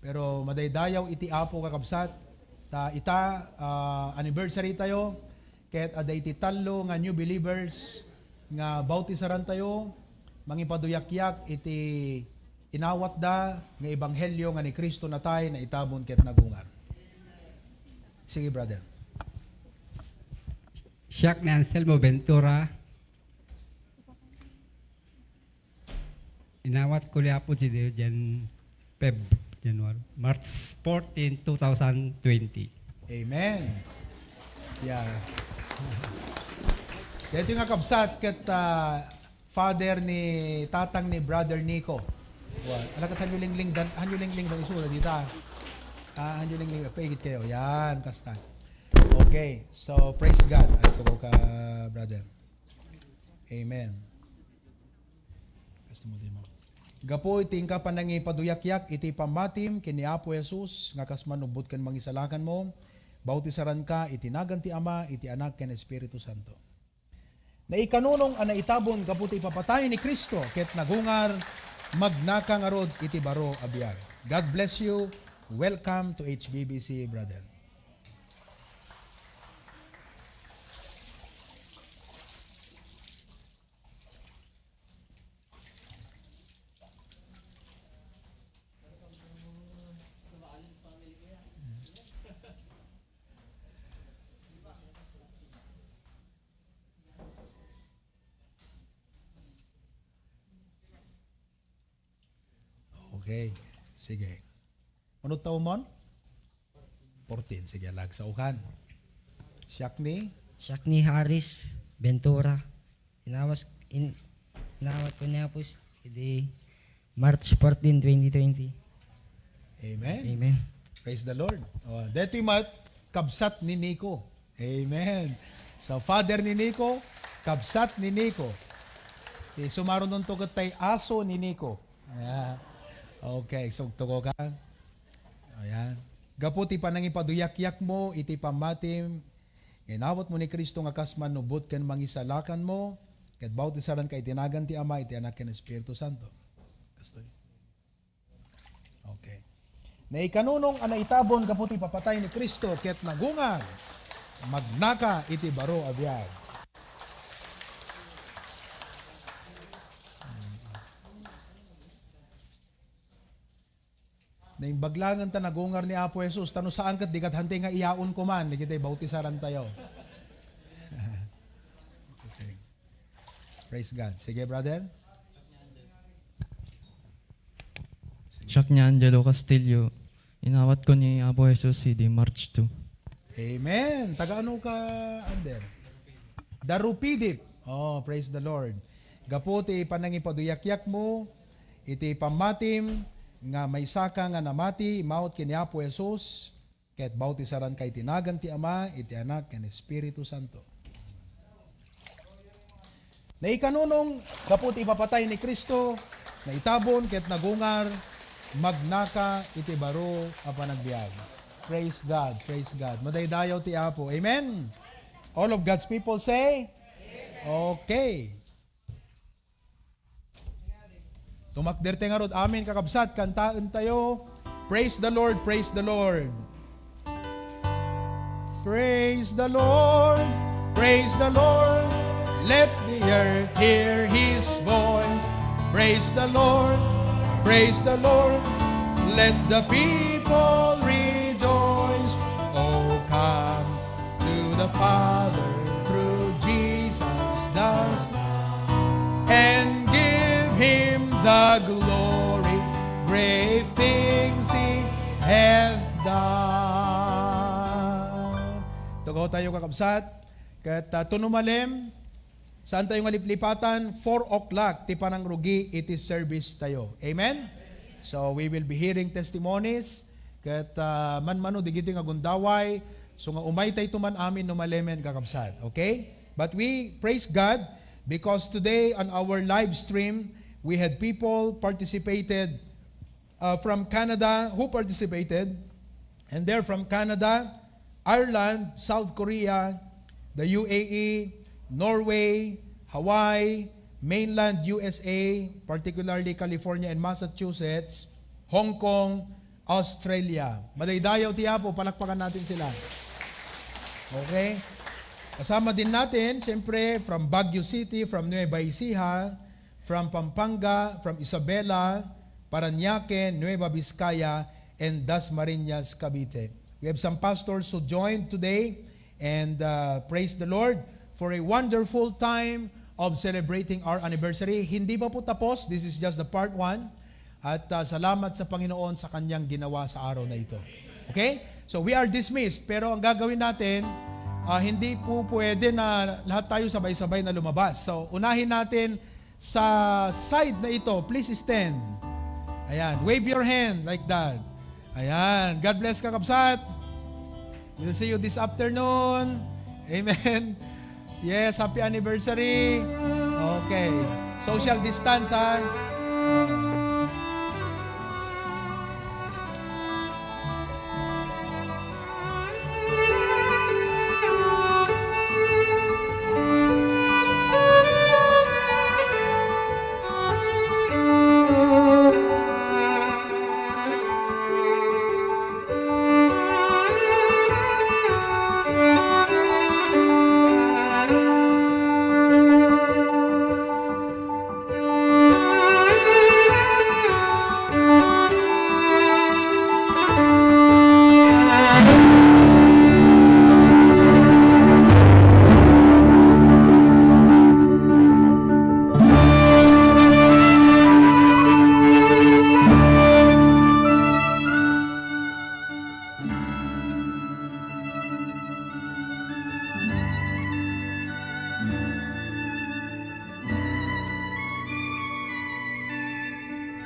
Pero madaydayaw iti Apo, kakabsat. Ta ita, uh, anniversary tayo. Ket adda iti tallo nga new believers nga bautisaran tayo, mangipaduyakyak iti inawatda nga ebanghelio nga ni Cristo natay, naitabon ket nagungar. Sige, brother. Siak ni Anselmo Ventura. Inawat ko ni Apo Dios diay Feb, January, March fourteen, two thousand twenty. Amen. Yeah. Daytoy nga kabsat ket, ah, father ni tatang ni Brother Nico. Wa-, ala ket hanyo lingling dan, hanyo lingling dan isura dita. Ah, hanyo lingling, paigit kayo. Yan, kasta. Okay. So, praise God. Ay, tugaw ka, brother. Amen. Gapu iti inka panangipaduyakyak iti pammatim ken ni Apo Jesus nga kas manubbot ken mangisalakanmo, bautisaranka iti nagan ti Ama, iti Anak, ken Espiritu Santo. Naikanunong a naitabon gapu ti ipapatay ni Cristo ket nagungar, magnaka ngarud iti baro a biag. God bless you. Welcome to H B B C, brother. Okay. Sige. Ano taon mo? Fourteen. Sige, lagsaukan. Siak ni? Siak ni Haris Ventura. Inawas, in, inawat ko niya po s-, idi March fourteen, twenty twenty. Amen. Amen. Praise the Lord. Oh, detoy mat, kabsat ni Nico. Amen. So, father ni Nico, kabsat ni Nico. Ti sumarunon to ket tay aso ni Nico. Ah, okay, so tugo ka. Ayan. Gapu ti panangipaduyakyakmo iti pammatim, inawatmo ni Cristo nga kas manubot ken mangisalakanmo, ket bautisaranka iti nagan ti Ama, iti Anak, ken Espiritu Santo. Kastoy. Okay. Naikanunong a naitabon gapu ti papatay ni Cristo ket nagungar, magnaka iti baro a biag. Naimbag laeng ta nagungar ni Apo Jesus, ta no saan ket di ket hantay nga iyaon koman, dagiti bautisaran tayo. Okay. Praise God. Sige, brother. Siak ni Angelo Castillo. Inawat ko ni Apo Jesus idi March two. Amen. Taga ano ka, Ander? Darupidip. Oh, praise the Lord. Gapu ti panangipaduyakyakmo iti pammatim nga maysaka nga namati, immawat ken ni Apo Jesus, ket bautisaranka iti nagan ti Ama, iti Anak, ken Espiritu Santo. Naikanunong gapu ti ipapatay ni Cristo, naitabon ket nagungar, magnaka iti baro a panagbiag. Praise God, praise God. Madaydayaw ti Apo. Amen. All of God's people say, okay. Tumakder tayo ngarud. Amen, kakabsat. Kantaen tayo. Praise the Lord, praise the Lord. Praise the Lord, praise the Lord. Let the earth hear his voice. Praise the Lord, praise the Lord. Let the people rejoice. Oh, come to the Father through Jesus the Son, and give him the glory. Great things he hath done. Tugaw tayo, kakabsat. Ket, ah, tuno malem, saan tayo nga liplipatan? Four o'clock ti panangrugi iti service tayo. Amen? So, we will be hearing testimonies. Ket, ah, manmano digiti nga gundaway, so nga umay tayo man amin no malemen, kakabsat. Okay? But we praise God because today on our live stream, we had people participated uh, from Canada who participated, and they're from Canada, Ireland, South Korea, the U A E, Norway, Hawaii, mainland U S A, particularly California and Massachusetts, Hong Kong, Australia. Madaydayaw ti Apo, palakpakan natin sila. Okay? Kasama din natin, siyempre, from Baguio City, from Nueva Ecija, from Pampanga, from Isabela, Parañaque, Nueva Vizcaya, and Dasmariñas, Cavite. We have some pastors who joined today, and, uh, praise the Lord for a wonderful time of celebrating our anniversary. Hindi pa po tapos. This is just the part one. At, uh, salamat sa Panginoon sa kanyang ginawa sa araw na ito. Okay? So, we are dismissed. Pero ang gagawin natin, uh, hindi po pwede na lahat tayo sabay-sabay na lumabas. So, unahin natin sa side na ito. Please stand. Ayan. Wave your hand like that. Ayan. God bless, kakabsat. We'll see you this afternoon. Amen. Yes, happy anniversary. Okay. Social distance, ha?